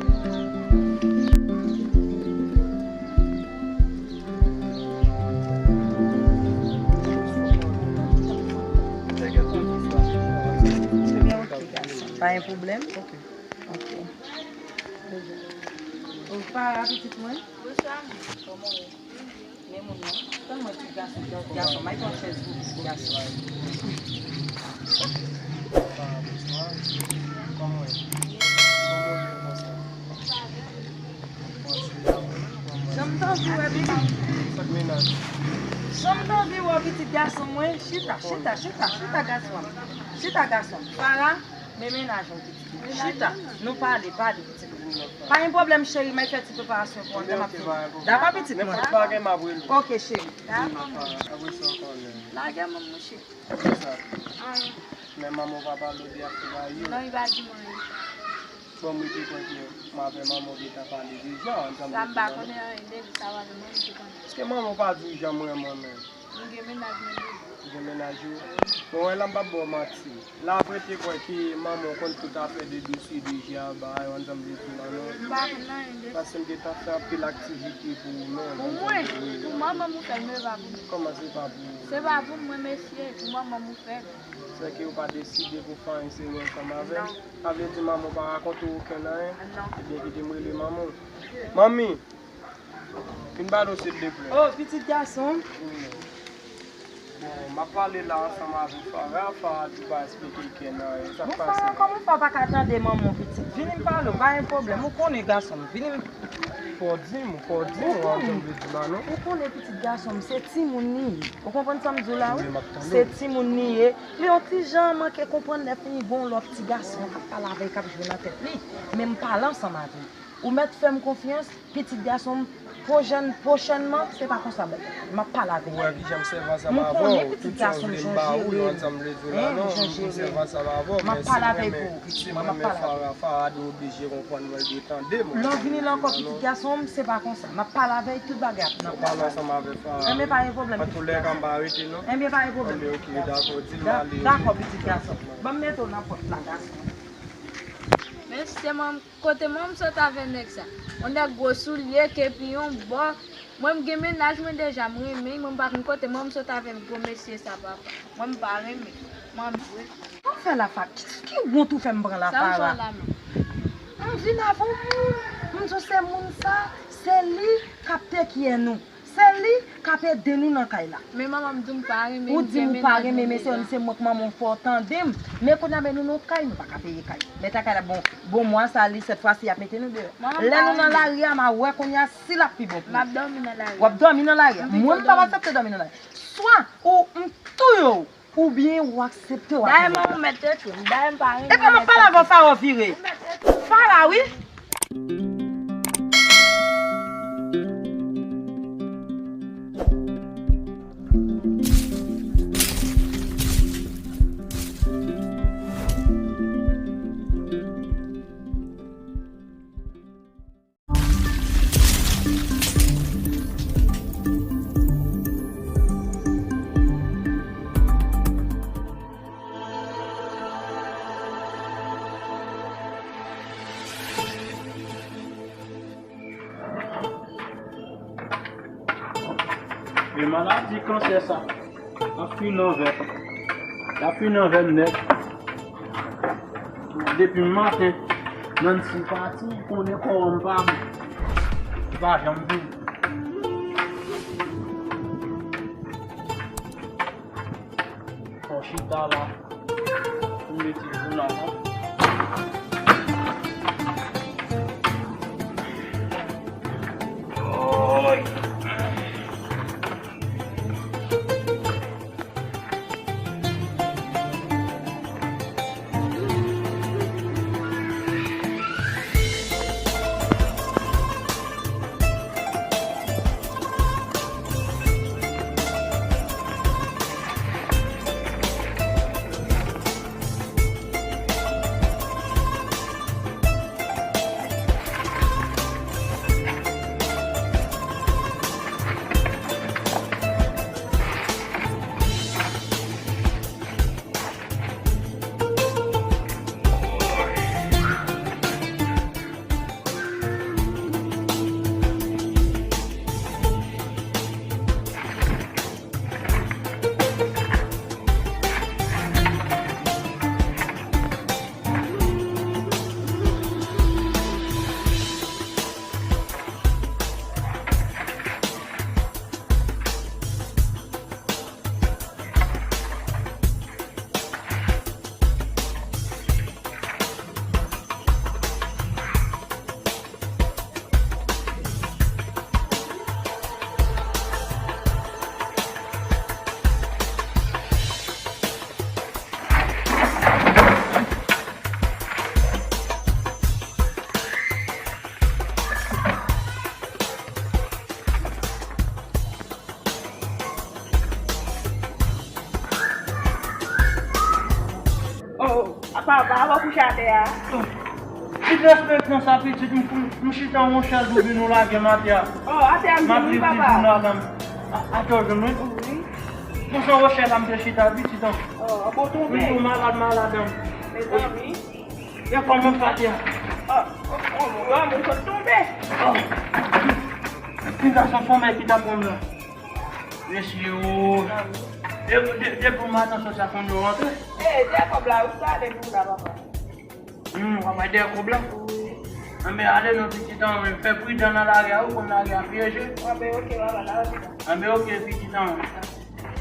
Pa gen pwoblèm. Ok. Ou pa pitit mwen? Bonswa, manman. Kòman w ye? Men moun nan. Tann mwen ti gason, ti gason. May pran chèz pou pitit gason. Kòman w ye? Kòman w ye konsa? Jan m t anvi wè pitit. Jan m t anvi wè pitit gason mwen. Chita, chita, chita, chita gason. Chita gason. Para, men mennaj ou pitit. Chita, nou pale, pale pitit. Pa gen pwoblèm cheri, may fè ti preparasyon pou antre m ap vini. Dakò pitit mwen? Nenpòt bagay m ap rele w. Ok cheri. Dakò. Apre sa ankò lè. Lage m mouche. Kisa? Anyen. Men manman w pa pale w de afè Mayo? Non, li pa di mwen anyen. Bon, mwen te kwè ke mwen avè manman w te ta pale deja, ansanm. Sa m pa konnen anyen de li, sa w avè manman m te konnen. Èske manman w pa di w jan mwen renmen w menm? M gen mennaj mwen deja. Ou gen mennaj ou? Bon, wè la m p ap ba w manti. La prete kwè ke manman w konn tout afè de dosye de Jean bagay ansanm de tout la non. M pa konn anyen de sa. Paske m te ta fè anpil aktivite pou ou menm. Pou mwen? Pou manman m ou fè l, men pa pou mwen. Kòman se pa pou ou? Se pa pou mwen mesye, pou manman m ou fè l. Sèke ou pa deside pou fè anyen serye ansanm avè l? Non. Sa vle di manman w pa rakonte w okenn anyen? Non. Ebyen kite m rele manman w. Manmi! Vin ba nou silvouplè. Oh, pitit gason. Bon, m ap pale la ansanm avèk Farah, Farah di w pa esplike l kenn anyen. Sa k pase? Bon, Farah, kòman fè w pa ka tande manman w pitit? Vini m pale w, pa gen pwoblèm. Ou konnen gason m, vini m. Fò w di m, fò w di m, ou antann vle di la non. Ou konnen pitit gason m, se timoun li ye. Ou konprann sa m di w la wi? Wi, m ap tande w. Se timoun li ye. Li yon ti jan manke konprann lè fini gon lòt ti gason k ap pale avè l, k ap jwe nan tèt li. Men m pale ansanm avè l. Ou mèt fè m konfyans, pitit gason m, pwochèn, pwochènman, se pa konsa, bèt. M ap pale avè l. Ou wè kijan m sèvi ansanm avè w, tout sa w vle m ba ou yo, ansanm vle di w la non, m sèvi ansanm avè w, men si m renmen, si m renmen Farah, Farah dwe oblije konprann mwen, l dwe tande m. Lè w vini la ankò, pitit gason m, se pa konsa. M ap pale avè l, tout bagay ap nan pale ansanm avè Farah. Enben, pa gen pwoblèm, pitit gason. Antoulèka, m pa rete non. Enben, pa gen pwoblèm, pitit gason. Dakò, pitit gason. Ban m mete w nan pòt la, gason. Men se manm Kote manman m sot avè nèg sa? Yon nèg gwo soulye, kepi yon bò. Mwen m gen mennaj mwen deja, m renmen l, mwen m pa konn kote manman m sot avè gwo mesye sa papa. Mwen m pa renmen. Mwen m vre. Sa w fè la Fa-, ki, ki wont ou fè m pran la Farah? Sa m fè w la menm? M vin avè yon moun, m di w se moun sa, se li k ap take care nou. Se li k ap ede nou nan kay la. Men manman m di m pa renmen. Ou di m ou pa renmen, men se, se mwen k manman w fò w tande m. Men kounye a men nou nan kay, nou pa ka peye kay. Mèt a kay la bon, bon mwa sa li, sèt fwa si y ap mete nou deyò. Lè nou nan lari a, m a wè kounye a si l ap pi bon pou nou. M ap dòmi nan lari a. W ap dòmi nan lari a? Mwen m p ap aksepte dòmi nan lari a. Swa ou m touye w, oubyen ou aksepte w ap mouri. Dayè manman w mèt tete m. Dayè m pa renmen. Epa m ap pale avè w, Farah vire. Farah wi. E maladi kansè sa, ap fini avè m. L ap fini avè m nèt. Depi maten, Nancy pati, konnen kò m pa bon. Li pa janm vini. Fò chita la. Pou mete jounal la. Oy! Papa, pa kouche atè a. Ki disrespect sa, pitit, m, m, m chita yon chèz ou vin ou lage m atè a. Oh, atè a m vin wi, papa. M ap viv wi, papa. Atè w jwenn mwen? Wi. Bon, se yon chèz la m te chita, pitit an. Oh, bon, tonbe. Wi, ou malad, malad an. Mezanmi. Gen kòman m fati a. Oh, oh, oh, oh, mwen sot tonbe. Oh. Ki gason fòmè ki t ap pran m la. Mesye, oh. De, de, depi w maten soti a konn yo rantre. Eh, de kòb la, ou sa de pou la, papa. Hmm, w ap bay de kòb la? Wi. Anben, ale non, pitit an, men fè pridan nan lari a, ou konn lari a pyeje. Anben, oke, papa, n a pita. Anben, oke, pitit an.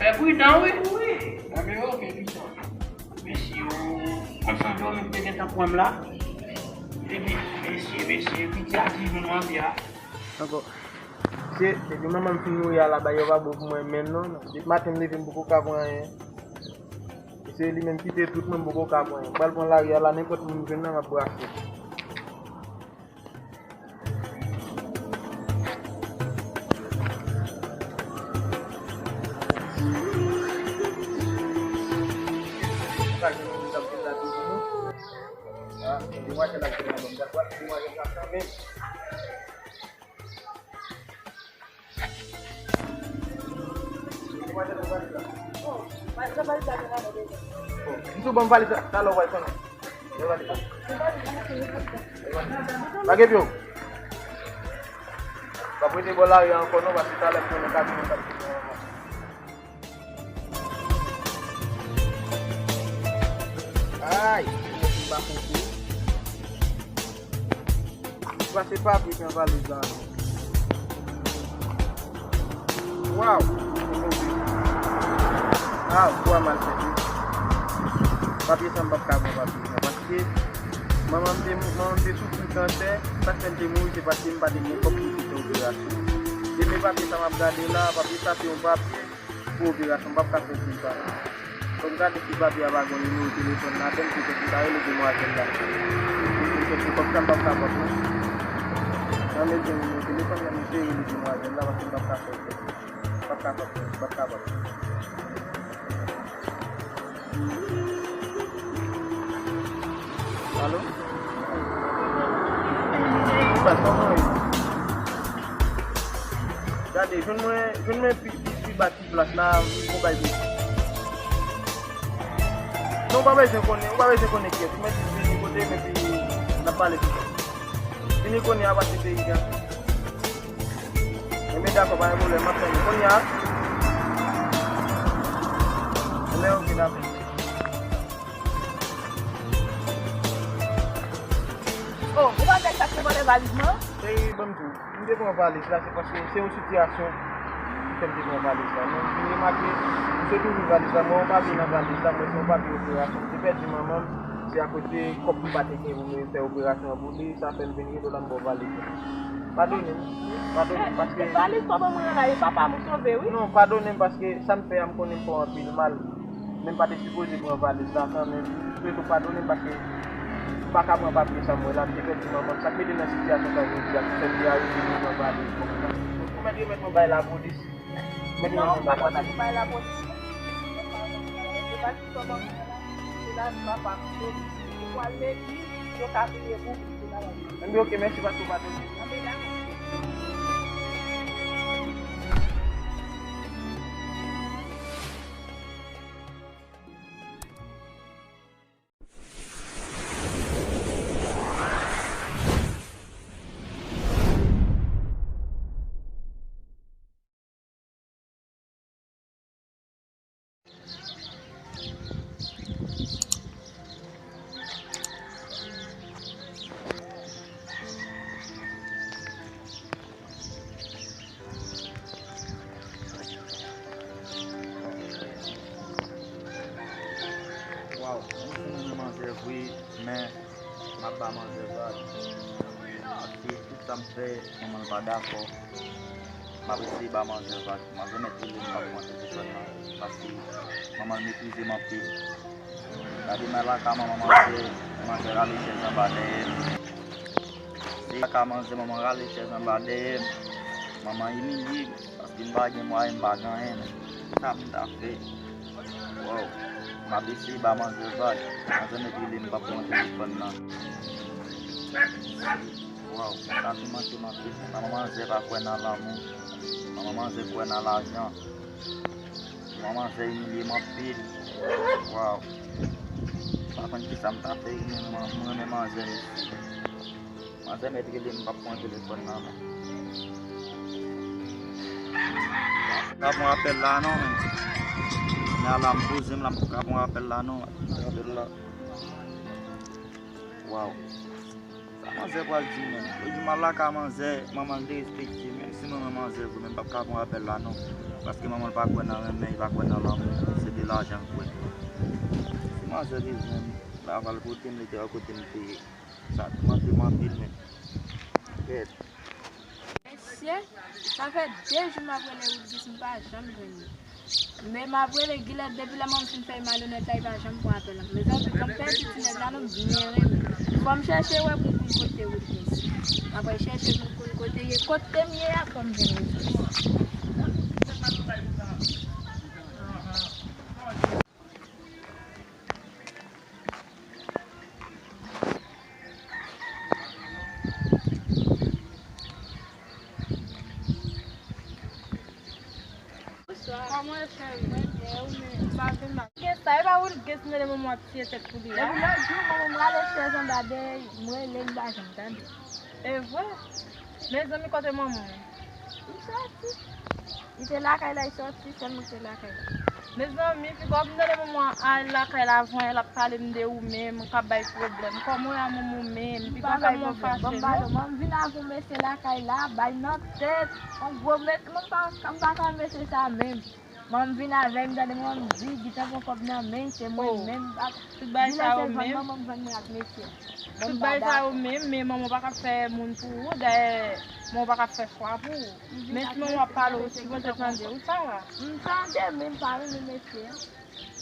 Fè pridan, wi. Wi. Anben, oke, pitit an. Mesye, oh, konn san dòmi te gentan pran m la. Epi, mesye, mesye, piti a ti vin manti a. Ankò. Se, depi manman m fin mouri a la, bagay yo pa bon pou mwen menm non. Depi maten m leve m poko ka pran anyen. Se li menm ki te tout mwen m poko ka pran anyen. M pral pran lari a la, nenpòt moun m jwenn nan m ap brase. M sou ban m valiz la, talè w pral konnen. Lage pye w. W ap rete bò lari a ankò non, paske talè m konnen kamyon an t ap vini ankò. Ay, mwen fin ba konkou. Pase papye ki nan valiz la. Waw, se move. Ah, bwa mal fèt wi. Papye sa m p ap ka pran papye sa, paske manman m te, manman m te soufri kansè, sa k fè l te mouri se paske m pa te gen kòb pou m te fè operasyon. Demen papye sa m ap gade la, papye sa se yon papye pou operasyon, m p ap ka fè plis sa. Fò m gade si papye a pa gen nimewo telefòn ladan l, petèt m ta rele demwazèl la. Petèt se kòb sa m p ap kapab non. Nan men gen nimewo telefòn nan, m te rele demwazèl la, paske m p ap ka fè plis. M p ap kapab, m p ap kapab. Alo? Sa, kòman w ye? Gade, jwenn mwen, jwenn mwen pi, pi, pi ba ti plas la, m gon bagay pou. Non, w pa bezwen konnen, w pa bezwen konnen kiyès. Ou mèt vini kote m epi n ap pale pi tard. Vini kounye a pase peyi a. Enben, dakò, pa gen pwoblèm, m ap tann ou kounye a. Enben, oke, dakò. Oh, ou pa nèg sa ki vòlè valiz mwen? Cheri, ban m di w, m te pran valiz la, se paske se yon sitiyasyon ki fè m te pran valiz la. Men m vin remake, m sot ouvri valiz la, m wè yon papye nan valiz la, m wè se yon papye operasyon. M te pèdi manman m, se akoz de kòb m pa te gen pou m fè operasyon an pou li, sa fè m vin rele w la, m ba w valiz la. Padone m, padone m, paske... Valiz kòb mwen an la, e papa m ou sove, wi. Non, padone m, paske sa m fè a, m konnen m fè w anpil mal. Men m pa te sipoze pran valiz la kanmenm. M swete w padone m paske m pa ka pran papye sa m wè la. M te pèdi manman m. Sa k mete m nan sitiyasyon sa jodi a, ki fè m te arive pou pran valiz konsa. Ou mèt remèt mwen bay lapolis. Ou mèt remèt mwen bay lapolis. Non, m pa konn sa pou bay lapolis. Se pa ki kòb mwen la. Se lavi papa m. Ou pral legliz, yo ka priye pou ou. Enben, oke, mèsi paske w padone m. Enben, dakò. Waw, mwen fin renmen manzè vre, men m ap ba manzè vag. Paske tout sa m fè, manman l pa dakò. M ap eseye ba manzè vag. Manzè mèt rele m, m ap pran telefòn nan. Paske manman l meprize m anpil. Gade m al lakay manman manzè, manzè rale chèz anba dèyè m. Se lakay manzè, manman rale chèz anba dèyè m. Manman imilye m, paske m pa gen mwayen, m pa gen anyen menm. Sa m ta fè? Waw. M ap eseye ba manzè vag. Manzè mèt rele m, m p ap pran telefòn nan. Waw, sa tou manke m anpil. Manman manzè pa kwè nan lanmou. Manman manzè kwè nan lajan. Manman manzè imilye m anpil. Waw. M pa konn kisa m ta fè, m renmen manzè, mesye. Manzè mèt rele m, m p ap pran telefòn nan, non. M p ka pran apèl la, non, men. Nan la, m poze m la, m p ap ka pran apèl la, non. Apèl la. Waw. Sa manzè pral di, menm? Yo di m al lakay manzè, manman l derespekte m. Menm si m renmen manzè vre, men m p ap ka pran apèl la, non. Paske manman l pa kwè nan renmen, li pa kwè nan lanmou. Se de lajan l kwè. Si manzè bezwen m, l ava l kote m, li te al kote m te ye. Sa tou manke m anpil, men. Kèt. Mesye, sa fè de jou m ap rele Wilguis, m pa janm jwenn li. Men m ap rele Gilèt depi lè manman m fin fè l malonèt la, li pa janm pran apèl la. Mezanmi, fò m pèdi ti nèg la non, m byen renmen. Fò m chèche wè pou m konn kote Wilguis. M ap chèche pou m konn kote l ye. Kote m ye a, fò m jwenn Wilguis. Bonswa. Kòman w fè, wi? Mwen byen, ou menm? M pa vin la. Gen sa, e pa Wilguis m tande manman w ap tiye tèt pou li a? Depi lòt jou, manman m rale chèz anba dèyè, m rele, li pa janm tande. E vre? Mezanmi, kote manman w? Li sòti. Li te lakay la, li sòti, sèl mwen ki te lakay la. Mezanmi, piga w ap tande manman al lakay la, avan l ap pale m de ou menm, k ap bay pwoblèm. Kòman w ye a manman w menm? Piga w fè manman w fache, non? Manman m vin avè yon mesye lakay la, bay nan tèt. Yon gwo mesye, mwen pa, m pa ka mesye sa menm. Manman m vin avè l, m tande manman m di, gentan pran kòb nan men l, se mwen menm. Tout bagay sa yo menm. Manman m vann mwen ak mesye. Tout bagay sa yo menm, men manman w pa ka fè moun pou ou, dayè, manman w pa ka fè fwa pou ou. Men si manman w ap pale, ou sipoze tande, wi, Sara. M tande, men m pa renmen mesye a.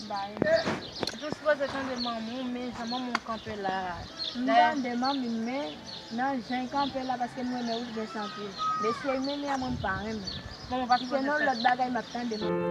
M pa renmen. Ou sipoze tande manman w, men jan manman w kanpe la a. M tande manmi m, men nan jan l kanpe la, paske m renmen Wilguis anpil. Mesye m renmen an, mwen m pa renmen. Manman w pa sipoze fè. Si se nan lòt bagay, m ap tande manman.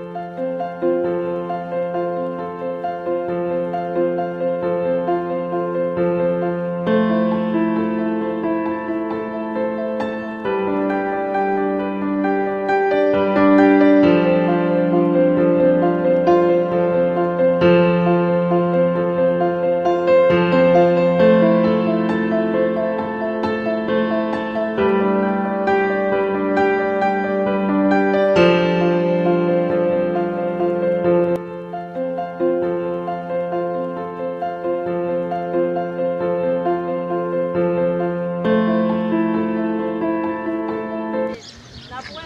N ap wè.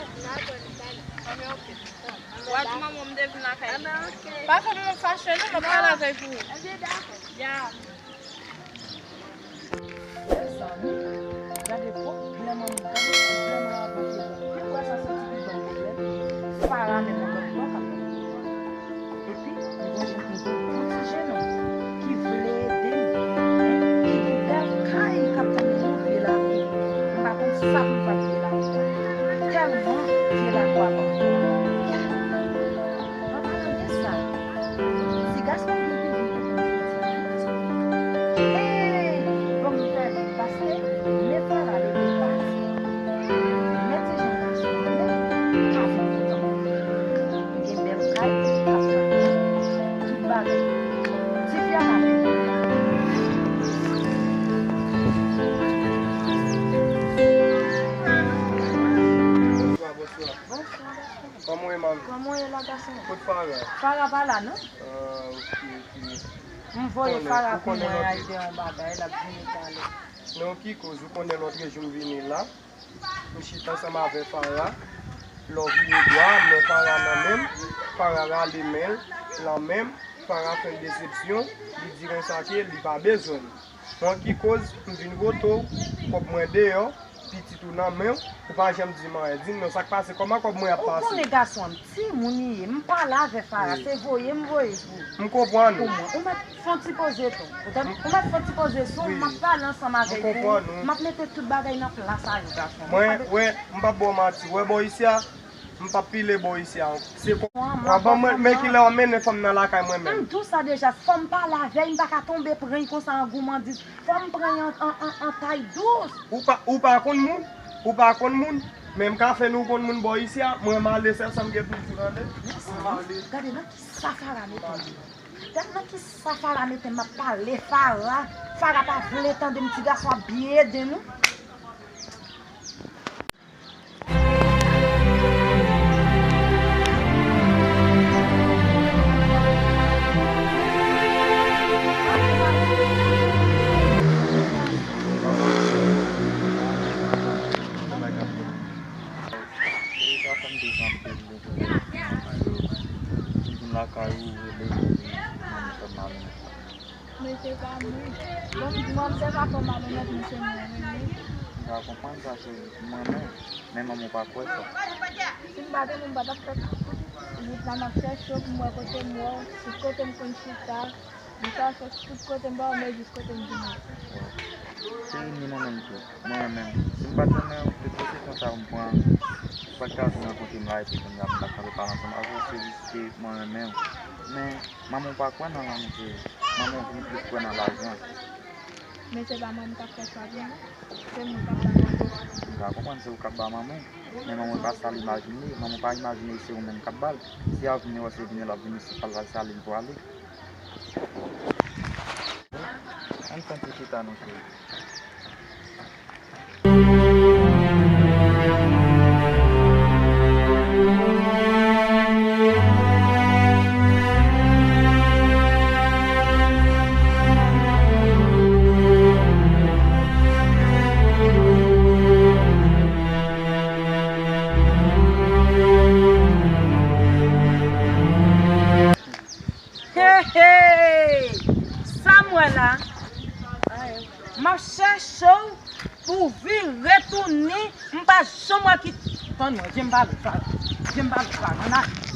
Anben, oke. W a di manman w m te vin lakay li. Anben, oke. Pa fè manman w fache non, m ap pale avè l pou ou. Anben, dakò. Ya. Mezanmi, gade pwoblèm manman m, gade pwoblèm manman m ap pote la. Ou kwè sa soti pi bon pwoblèm? Fara menm nan lòt bò k ap Epi, m gon, m gon gwo ti jenòm ki vle ede m, ki gen bèl kay, k ap tann mwen pou vye lakou. M pa konn sa pou m fè ak vye lakou. Tèlman vye lakou a ban m. An palan de sa, si gason vin vini pou konn di, hey, ban m fè, paske men fè la leve pati. Men ti jan gason an, men pa fè kontan. Gen bèl kay, ap tann tout bagay. Ti fi a pa vin. Bonswa, bonswa. Bonswa, gason. Kòman w ye, manmi? Kòman w ye la, gason? Kot Fara? Fara pa la, non? Ah, ok, ok. M voye Fara pou mwen al fè yon bagay, l ap vini talè. Non, ki koz ou konnen lòt jou m vini la? M chita ansanm avè Fara. Lè w vire dwa, men Fara nan men m. Fara rale men l nan men m. Fara fè l desepsyon. Li di konsa ke li pa bezwen m. Bon, ki koz m vin kote w, kòb mwen deyò, pitit ou nan men w, ou pa janm di m anyen. Di m non, sa k pase? Kòman kòb mwen ap pase? Ou konnen gason an, m timoun li ye, m pale avè Fara, se voye m voye pou, m konprann ou. Pou mwen. Ou mèt fè yon ti poze tou. Ou tande? Ou mèt fè yon ti poze sou m, m ap pale ansanm avèk ou. M konprann ou. M ap mete tout bagay nan plas a yo, gason. Mwen, wè, m p ap ba w manti. Wè bò isi a, M p ap pile bò isi a. Se kon. W ap ban mwen, men kilè w ap mennen fanm nan lakay mwen menm. M di w sa deja, fò m pale avè l, m pa ka tonbe pran l konsa an goumandis. Fò m pran l an, an, an, an tay dous. Ou pa, ou pa konn moun? Ou pa konn moun? Menm kafe nou konn moun bò isi a, mwen m ale sèl sa m gen pou di w tande. Mwen m ale. Gade nan ki sa Fara mete m. Gade nan ki sa Fara mete m, m ap pale Fara. Fara pa vle tande m, ti gason ap byen ede nou. Vin lakay ou, rele ou, mwen fè mal. Men se pa mwen. Bon, m di mwen, m se pa fè malonèt, men se mwen menm wi. M ka konprann sa, cheri. Mwen menm, men manman w pa kwè sa. Si m pa te menm, m pa t ap fè tout wout la, m ap chèche w pou m wè kote m wè w, tout kote m konn chita. M ka fè tout kote m pa wè w, men jis kote m vini. Cheri, ni mwen menm tou. Mwen renmen w. Si m pa t renmen w, depi se konsa m pran, ou pa t ka vin rankontre m la, epi kounye a m pa t kanpe pale ansanm avè w, se jis ke mwen renmen w. Men, manman w pa kwè nan lanmou, cheri. Manman w vin plis kwè nan lajan. Men se pa mwen k ap fè sa pou mwen. Se mwen k ap ba manman. M ka konprann se ou k ap ba manman w. Men manman w pa sa l imajine. Manman w pa imajine se ou menm k ap ba l. Si y a vini wè se vini l ap vini, si l pa l sa l pwale. Ann fè yon ti chita non, cheri. Hey, hey! Sa m wè la, m ap chèche w pou w vin retounen, m pa janm wè ki, tann mwen, vye m pale w sa, vye m pale w sa, ann ale.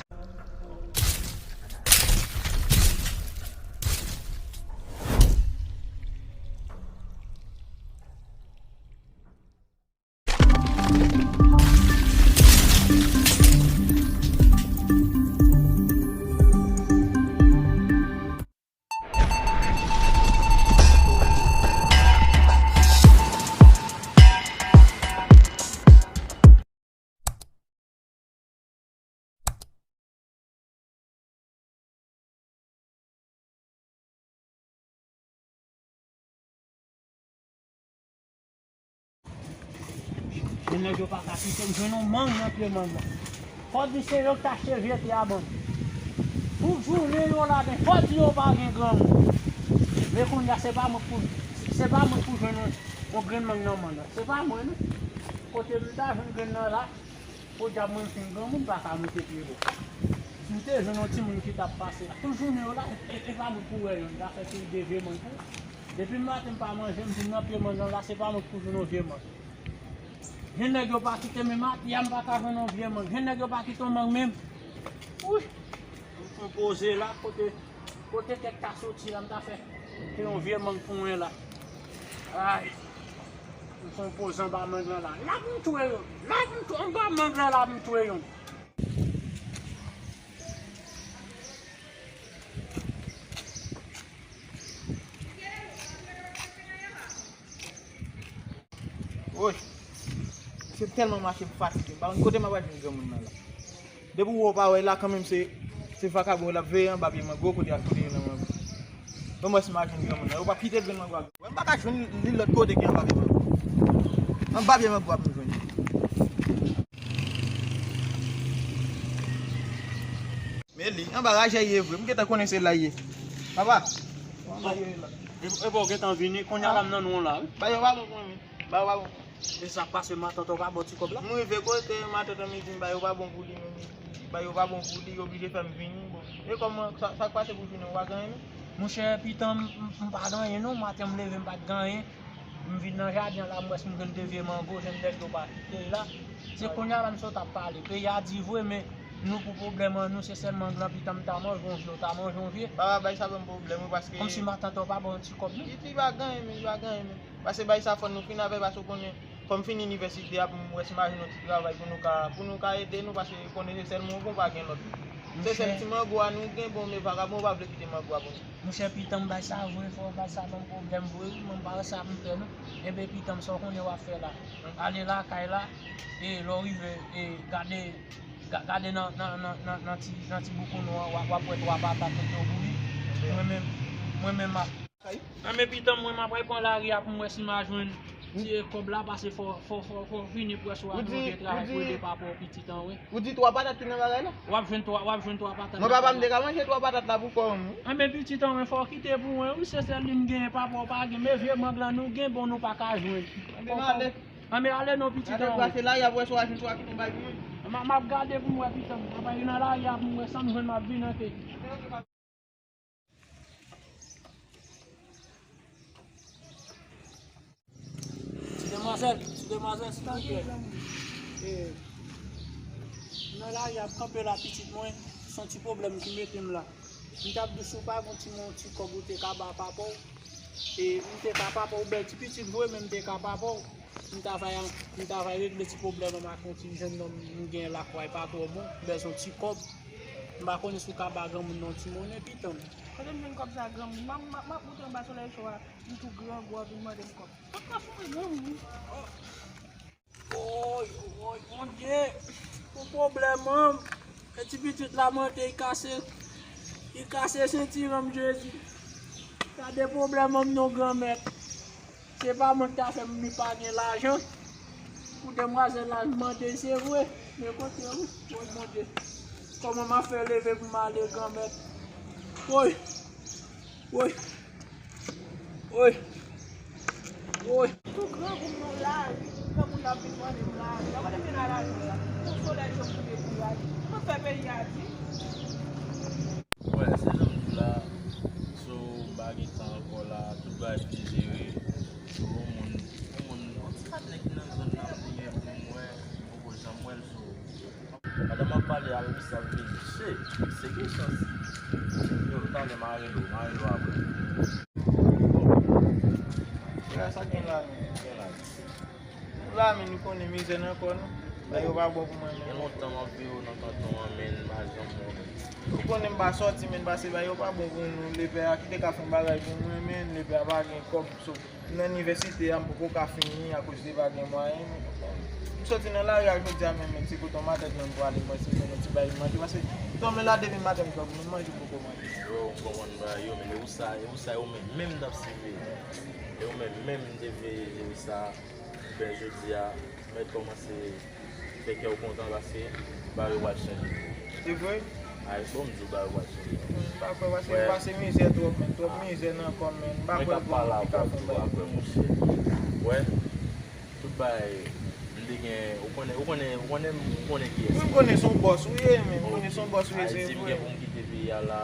Nèg yo pa ka kite m jwenn yon mang nan pye mang nan. Fò di se yo ki t achte vye pye a ban m. Tout jounen yo la, men fò di yo pa gen granmoun. Men kounye a, se pa mwen pou, se pa mwen pou jwenn yon, yon grenn mang nan mang nan. Se pa mwen, non. Kote m ta jwenn grenn nan la? Podyab, mwen fin granmoun, m pa ka moute pye bò. Si m te jwenn yon timoun ki t ap pase la, tout jounen yo la, e, e pa mwen pou wè yonn, zafè se de vye mang pou. Depi maten m pa manje, m vin nan pye mang nan la, se pa mwen pou jwenn yon vye mang. Jèn nèg yo pa kite m, men maten an m pa ka jwenn yon vye mang. Jèn nèg yo pa kite yon mang menm. Wi! M fon poze la, kote, kote tèt ka soti la, m ta fè. Se yon vye mang pou mwen la. Ay! M fon poze anba mang lan la. La pou m twe yo. La pou m twe, anba mang lan la pou m twe yonn. Woy! Se tèlman mache m fatige. M pa konn kote m ap al jwenn granmoun nan la. Depi w wè w pa wè l la, kanmenm se, se vakabon l ap veye anba pye mango, kote y ap kote nan mango. Ban m wè si m a jwenn granmoun nan. Yo p ap kite grenn mango a. Wè m pa ka jwenn li lòt kote ki anba pye mango. Anba pye mango a pou m jwenn li. Men li, anba raje ye vre. M gentan konnen se la ye. Papa, anba ye la. E, e bon, gentan vini. Kounye a la m nan nou la, wi. Ba yo pa bon pou mwen. Ba yo pa bon. E sa k pase, matant ou pa bon ti kòb la? M rive kote, matant an m di m ba yo pa bon pou li, men li di ba yo pa bon pou li, yo oblije fè m vini. Bon, e kòman, sa, sa k pase pou jounen, ou pa gen anyen non? Monchè, pitan m, m, m pa gen anyen non, maten m leve m pa t gen anyen. M vin nan jaden an la, m wè si m jwenn de vye mango, jèn nèg yo pa kite la. Se kounye a la m sot ap pale. Peyi a di vre, men nou pou pwoblèm an nou, se sèl mang lan pitan m ta manje yon vye, ou ta manje yon vye. Papa, bay sa ban m pwoblèm, wi, paske kòmsi matant ou pa bon ti kòb non. Li, li pa gen anyen, men li pa gen anyen, men. Paske bay sa fò nou fin avè l, paske ou konnen, Fò m fini inivèsite a pou m wè si m a jwenn yon ti travay pou nou ka, pou nou ka ede nou, paske konnen se sèl mwen bon, pa gen lòt. Se sèl ti mango a nou gen, bon, men vagabon pa vle kite mango a pou nou. Monchè, pitan m, bay sa vre, fò bay sa ban m pwoblèm vre, wi, mwen pa wè sa pou m fè, non. Enben, pitan m, sa w konnen w ap fè la? Ale lakay la, e lè w rive, e gade, ga- gade nan, nan, nan, nan, nan ti, nan ti boukonnen an, w ap, w ap wè twa patat mete w bouyi. Mwen menm, mwen menm, m ap Nan men pitan m, mwen, m ap al pran lari a pou m wè si m a jwenn ti kòb la, paske fò, fò, fò, fò fini près ou a, ou gen travay pou ede papa w pitit an, wi. Ou di twa patat ki nan bagay la? W ap jwenn twa, w ap jwenn twa patat. Mwen, papa m te ka manje twa patat la pou kò m, wi. Anben, pitit an, mwen, fò w kite pou mwen, wi, se sèl li m genyen, papa w pa gen, men vye mang lan nou gen, bon, nou pa ka jwenn. Anben, ale. Anben, ale non, pitit an, wi. Pase la, y ap wè si w a jwenn twa ki ton bay pou mwen. M a- m ap gade pou m wè, pitan m. M ap al nan lari a pou m wè sa m jwenn, m ap vin anke. Ti demwazèl, ti demwazèl, silvouplè. E, nan lari a, ap kanpe la, pitit mwen, se yon ti pwoblèm ki mete m la. M t ap di w si w pa gen yon ti, yon ti kòb ou te ka ba papa w. E, m te ka papa w, bèl ti pitit vre, men m te ka papa w. M ta fè, m ta fè regle ti pwoblèm an ak yon ti jennonm m gen lakay pa twò bon, m bezwen yon ti kòb. M pa konnen si w ka ba granmoun nan yon ti monnen, pitan m. Kote m jwenn kòb sa, granmoun? M ap, m ap, m ap moute anba solèy cho a, m tou grangou, w ap vin mande m kòb. Kòb nan fon granmoun. Woy, woy, Bondye, pou pwoblèm an, e ti pitit la mande, li kase, li kase sentiran m, Jezi. Gade pwoblèm an non, Granmèt. Se pa mwen ki ta fè m, li pa gen lajan. Pou demwazèl la mande, se vre. Men kote, wi, woy, Bondye. Kòman m a fè leve pou m ale, Granmèt? Woy, woy. Woy. Woy. Tou grangou m nan lari, grangou n ap vin mande m lari. Gade m vin nan lari sa. Pou solèy cho pou depi lari. Mwen fè peyi a di. Wè, se jan m di w la, so m pa gen tan ankò la, tout bagay pou m jere. So yon moun, yon moun, yon ti patnè ki nan zòn nan, m gen pou m wè, m poko janm wè l, so. Pandan m ap pale avè misye ap vini. Che, misye gen chans. Yo, talè m a rele w, m a rele w apre. Frè, sa k gen la menm, ki gen la menm? Nou la, men nou konnen mizè nan kò nou. Bagay yo pa bon pou mwen, men. Gen lontan m ap viv nan kanton an, men m pa janm wè w. Ou konnen m pa sòti, men pase bagay yo pa bon pou nou. Lepè a ki te ka fè yon bagay pou mwen, men lepè a pa gen kòb, so. Nan inivèsite a, m poko ka fini akoz li pa gen mwayen. M soti nan lari a jodi a menm, menm se kote yon matèt mwen m pwale, mwen se jwenn yon ti bagay manje, paske tan mwen la depi maten m twò moun manje m poko manje. Yo, m konprann bagay yo, men e pou sa, e pou sa yo menm, menm m t ap siveye. E yo menm, menm m te veye jere sa, ben jodi a, mèt kòmanse fè kè w kontan paske bagay yo pral chanje. Se vre? Ay, bon, m di w bagay yo pral chanje. M pa kwè paske m pase mizè twòp, men twòp mizè nan kò m, men m pa kwè gon moun ki ka fè yon bagay pou mwen. Wè, tout bagay, m te gen, ou konnen, ou konnen, ou konnen, ou konnen kiyès. Wi, m konnen se yon bòs ou ye, men m konnen se yon bòs ou ye, se vre. Ayiti, m gen pou m kite peyi a la,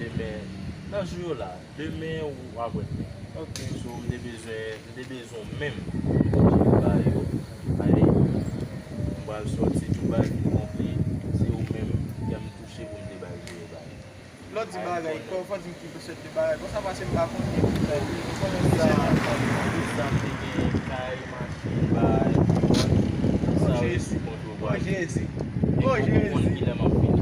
demen, nan jou yo la. Demen ou apre demen. Ok. So, m te bezwen, m te bezwen w menm pou m te bay yo. Ay, m pral sòti, tout bagay fin konpli. Se ou menm kè m touche pou m te bay jere bagay. Lè w di bagay, fò, fò di m ki sòt de bagay. Konsa pase m pa konnen ki bagay. Ou konnen sa, sa m te gen kay, machin, bagay. Sa resi kont ou bagay. O Jezi. O Jezi. E pou konn kilè m ap fini.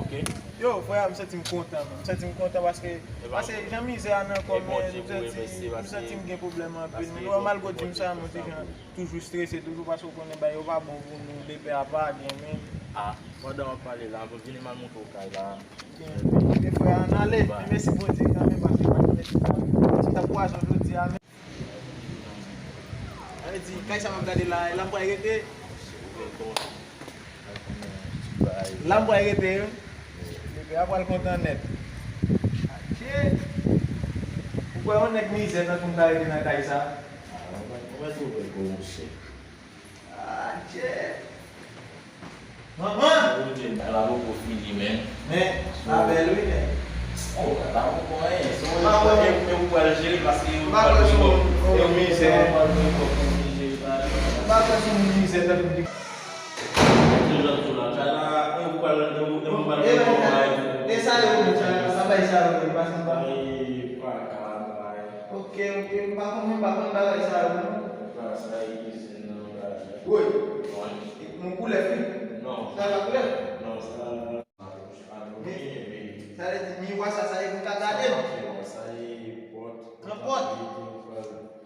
Ok? Yo, frè, m santi m kontan, man. M santi m kontan paske, paske jan mizè a nan kò m, men, m santi, m santi m gen pwoblèm anpil. Men nòmal, gwo di m sa, mwen te jan toujou strese, toujou paske w konnen bagay yo pa bon pou nou, lepè a pa gen, men. A, pandan w ap pale la, vini m al montre w kay la. Ebyen, frè, ann ale, men mèsi Bondye kanmenm, paske pa t mèt, ti tan pwazon jodi a, men. Sa vle di, kay sa m ap gade la, la m pral rete. La m pral rete, wi. Lepè a pral kontan nèt. Adje! Ou kwè yon nèg mizè tankou m ta rete nan kay sa? Adje! Manman! Ou di m la poko fini, men. Men, a bèl wi, men. Oh, la poko anyen. Se ou, e, e ou pral jere paske ou pral jere. Ou mizè. Ou pral jere kòb pou jere bagay. M pa kwè se yon mizè tankou li. Se jan tou la, kay la, e ou pral, e ou, e ou pral jere kòb bagay. E sa yo menm, sa, sa bay sa yo menm, paske m pa. Ay, pa ka, bay. Ok, ok, m pa konn, m pa konn bagay sa yo, non. Sa e kizin nan bagay. Woy. Wi. E pou nou koulè wi. Non. Sa la koulè? Non, sa alumi epi. Sa vle di miwa sa, sa e pou ka gade l. Sa e pòt. Nan pòt.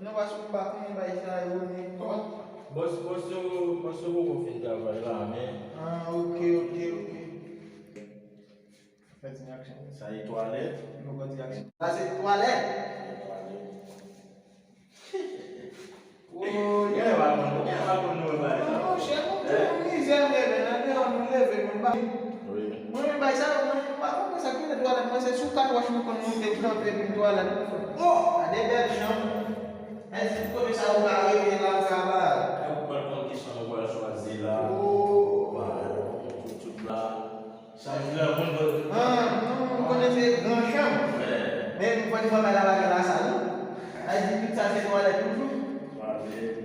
Nou pa sou pa konnen bay sa yo nenpòt. Bòs, bòs yo, bòs yo poko fin travay la, men. Ah, ok, ok, ok. Fè ti aksyon. Sa e twalèt. Nou poko di aksyon. Sa se twalèt. Sa e twalèt. Woy. Gen lè pa konn, gen lè pa konn nou wè bagay sa. Non, monchè, nou, nou mizè m leve, nan deyò nou leve, nou pa. Wi. Mwen menm bay sa, mwen, mwen pa konprann sa ki rele twalèt, mwen se sou katwòch mwen konn moute kanpe epi m twalèt. Oh, gade bèl janm. Èske kote sa ou ka rete la, ou ka ba? Ou pral konn ki chanm ou pral chwazi la. Oh. Ou pa, tout, tout la. Chanm granmoun vre. Ah, non, m konnen se gran chanm. Wi. Men m konn mwen bay la lage la sa, non? Sa vle di tout sa se twalèt toujou. Twalèt.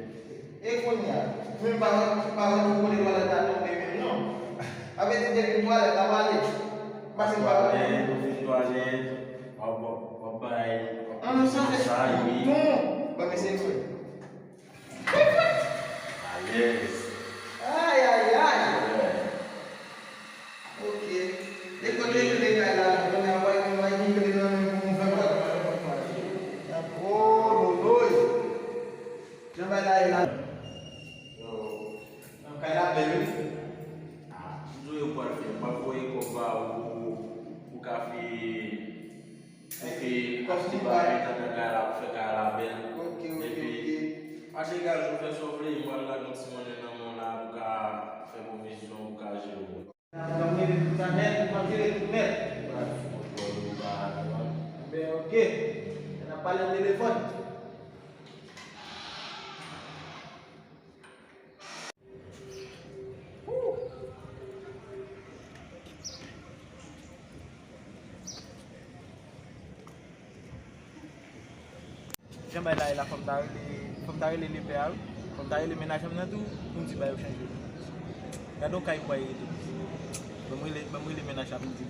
E kounye a, mwen pa wè, pa wè pou kote twalèt la tonbe menm, non. Sa vle di depi twalèt la pale. Pase m pa wè. Twalèt, ou fin twalèt, w ap, w ap bay, w ap... Ah, non, sa se sa, wi. Bon, ban m eseye fè. Alèz. Ay, ay, ay. Ok. E kote kle kay la, kounye a, w a, w a gen kle nan men pou nou fè kòb. Oh, boboy. Jan bagay la ye la. Yo. Nan kay la bèl, wi. Ah, m di w yo pral fè, m pral voye kòb ba ou, ou, ou ka fè Epi, achte bagay nan kay la pou fè kay la bèl. Ok, ok, ok. Epi, achte gaz ou fè sa w vle, m pral lage yon ti monnen nan men w la pou ka fè pwovizyon pou ka jere w. Sa nèt, sa nèt, nou pral jere tout nèt. Pral sou kontwòl ou pa. Ben, ok. N ap pale nan telefòn. Jan bay la ye la, fò m ta rele, fò m ta rele lepè a, wi. Fò m ta rele mennaj an m nan tou, pou m di ba yo chanje. Gade yon kay pou bay rete. Ban m rele, ban m rele mennaj la pou m di.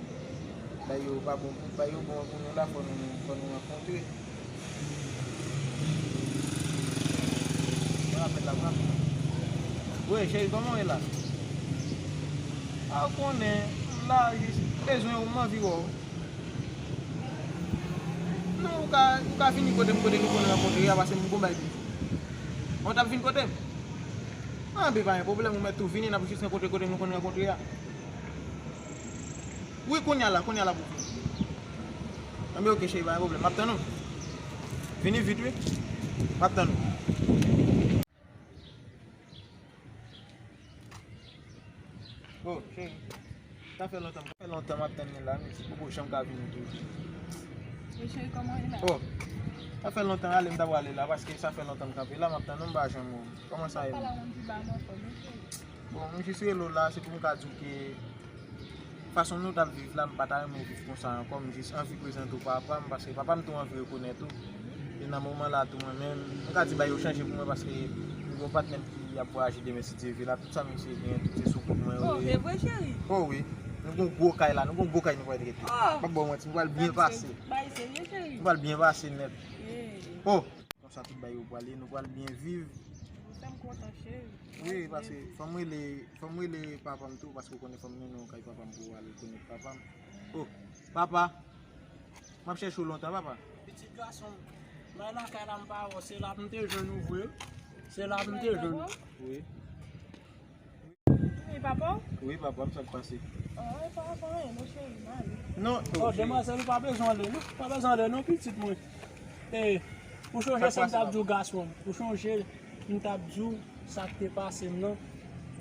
Bay yo pa bon pou, bay yo bon pou nou la, fò nou, fò nou rankontre. Mwen apèl la, mwen apèl la. Wi, cheri, kòman w ye la? A, ou konnen, m la, jis bezwen ou, m anvi wè w. Non, ou ka, ou ka vini kote m, kote nou konn rankontre a, paske m gon bay pou di. Ou t ap vin kote m? Anben, pa gen pwoblèm, ou mèt tou vini, n ap jis rankontre kote nou konn rankontre a. Wi, kounye a la, kounye a la pou vini. Anben, ok, cheri, pa gen pwoblèm. M ap tann ou. Vini vit, wi. M ap tann ou. Oh, cheri. Sa fè lontan, sa fè lontan m ap tann li la, men si poko janm ka vini tou. E cheri, kòman w ye la? Oh, sa fè lontan, ale m ta prale la, paske sa fè lontan m kanpe la, m ap tann ou, m pa janm wè w. Kòman sa ye? Pale a moun pi ba m ankò, men cheri. Bon, m jis rele w la, se pou m ka di w ke fason nou t ap viv la, m pa ta renmen viv konsa ankò, m jis anvi prezante w papa m, paske papa m tou anvi rekonèt ou. E nan moman la tou, mwen menm, m ka di bagay yo chanje pou mwen, paske m gen yon patnè m ki ap vwayaje demen, si Dye vle la, tout sa misye genyen, tout se sou kont mwen yo ye. Oh, se vre, cheri? Oh, wi. Nou gen yon gwo kay la, nou gen yon gwo kay nou pral rete. Oh! M p ap ba w manti, nou pral byen pase. Bagay serye, cheri? Nou pral byen pase nèt. Yeah. Oh! Konsa tout bagay yo prale, nou pral byen viv. Ou fè m kontan, cheri. Wi, paske fò m rele, fò m rele papa m tou, paske ou konnen fò m mennen w kay papa m pou w al rekonèt papa m. Oh, papa, m ap chèche w lontan, papa. Pitit gason m, bay lakay la m pa wè w, se la m te jwenn ou vre. Se la m te jwenn ou. Wi. Wi, papa w? Wi, papa m, sa k pase? Oh, e pa, pa anyen, non, cheri, m ale. Non, oh, demwazèl, ou pa bezwen ale, non. Ou pa bezwen ale, non, pitit mwen. E, ou chonje sa m t ap di w, gason m? Ou chonje m t ap di w sa k te pase m nan?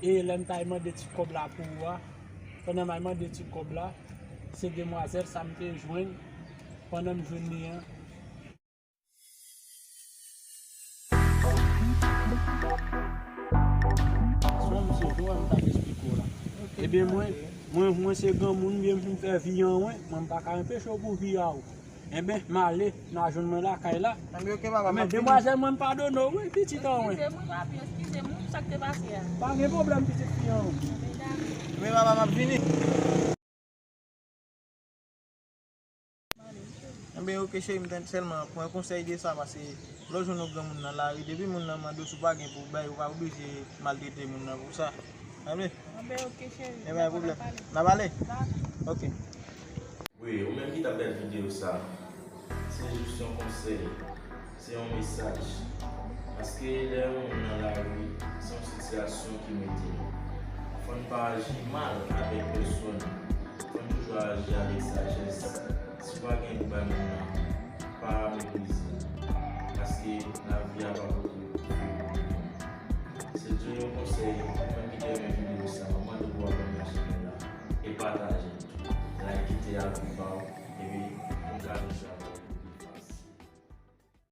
E lè m t al mande ti kòb la pou ou a, pandan m al mande ti kòb la, se demwazèl sa m te jwenn pandan m jwenn li an. Sou misye tou, m t ap esplike w la. Ebyen, mwen, mwen, mwen se granmoun, m byen fin fè vi an, mwen, mwen m pa ka anpeche w pou vi a ou. Enben, m ale, n a jwenn mwen lakay la. Enben, ok, papa, m ap vini. Demwazèl, mwen, m padone w, wi, pitit an, mwen. Eskize m, wi, papi, eskize m, wi, pou sa k te pase a. Pa gen pwoblèm, pitit fi an, wi. Enben, papa, m ap vini. Ebyen, oke, cheri, m tande sèlman pran konsèy de sa, paske lè w jwenn yon granmoun nan lari, depi moun nan mande w si w pa gen pou w bay, ou pa oblije maltrete moun nan pou sa. Tande? Ebyen, oke, cheri. Ebyen, pa gen pwoblèm. N a pale? N a pale. Dakò. Oke. Wi, ou menm ki t ap gade videyo sa, se jis yon konsèy, se yon mesaj. Paske lè yon moun nan lari, se yon sitiyasyon ki mete l. Fò n pa aji mal avèk pèsòn. Fò n toujou aji avèk sajès. Si w pa gen pou bay moun nan, pa meprize l. Paske lavi a pa pote fri pou tout moun. Se te yon konsèy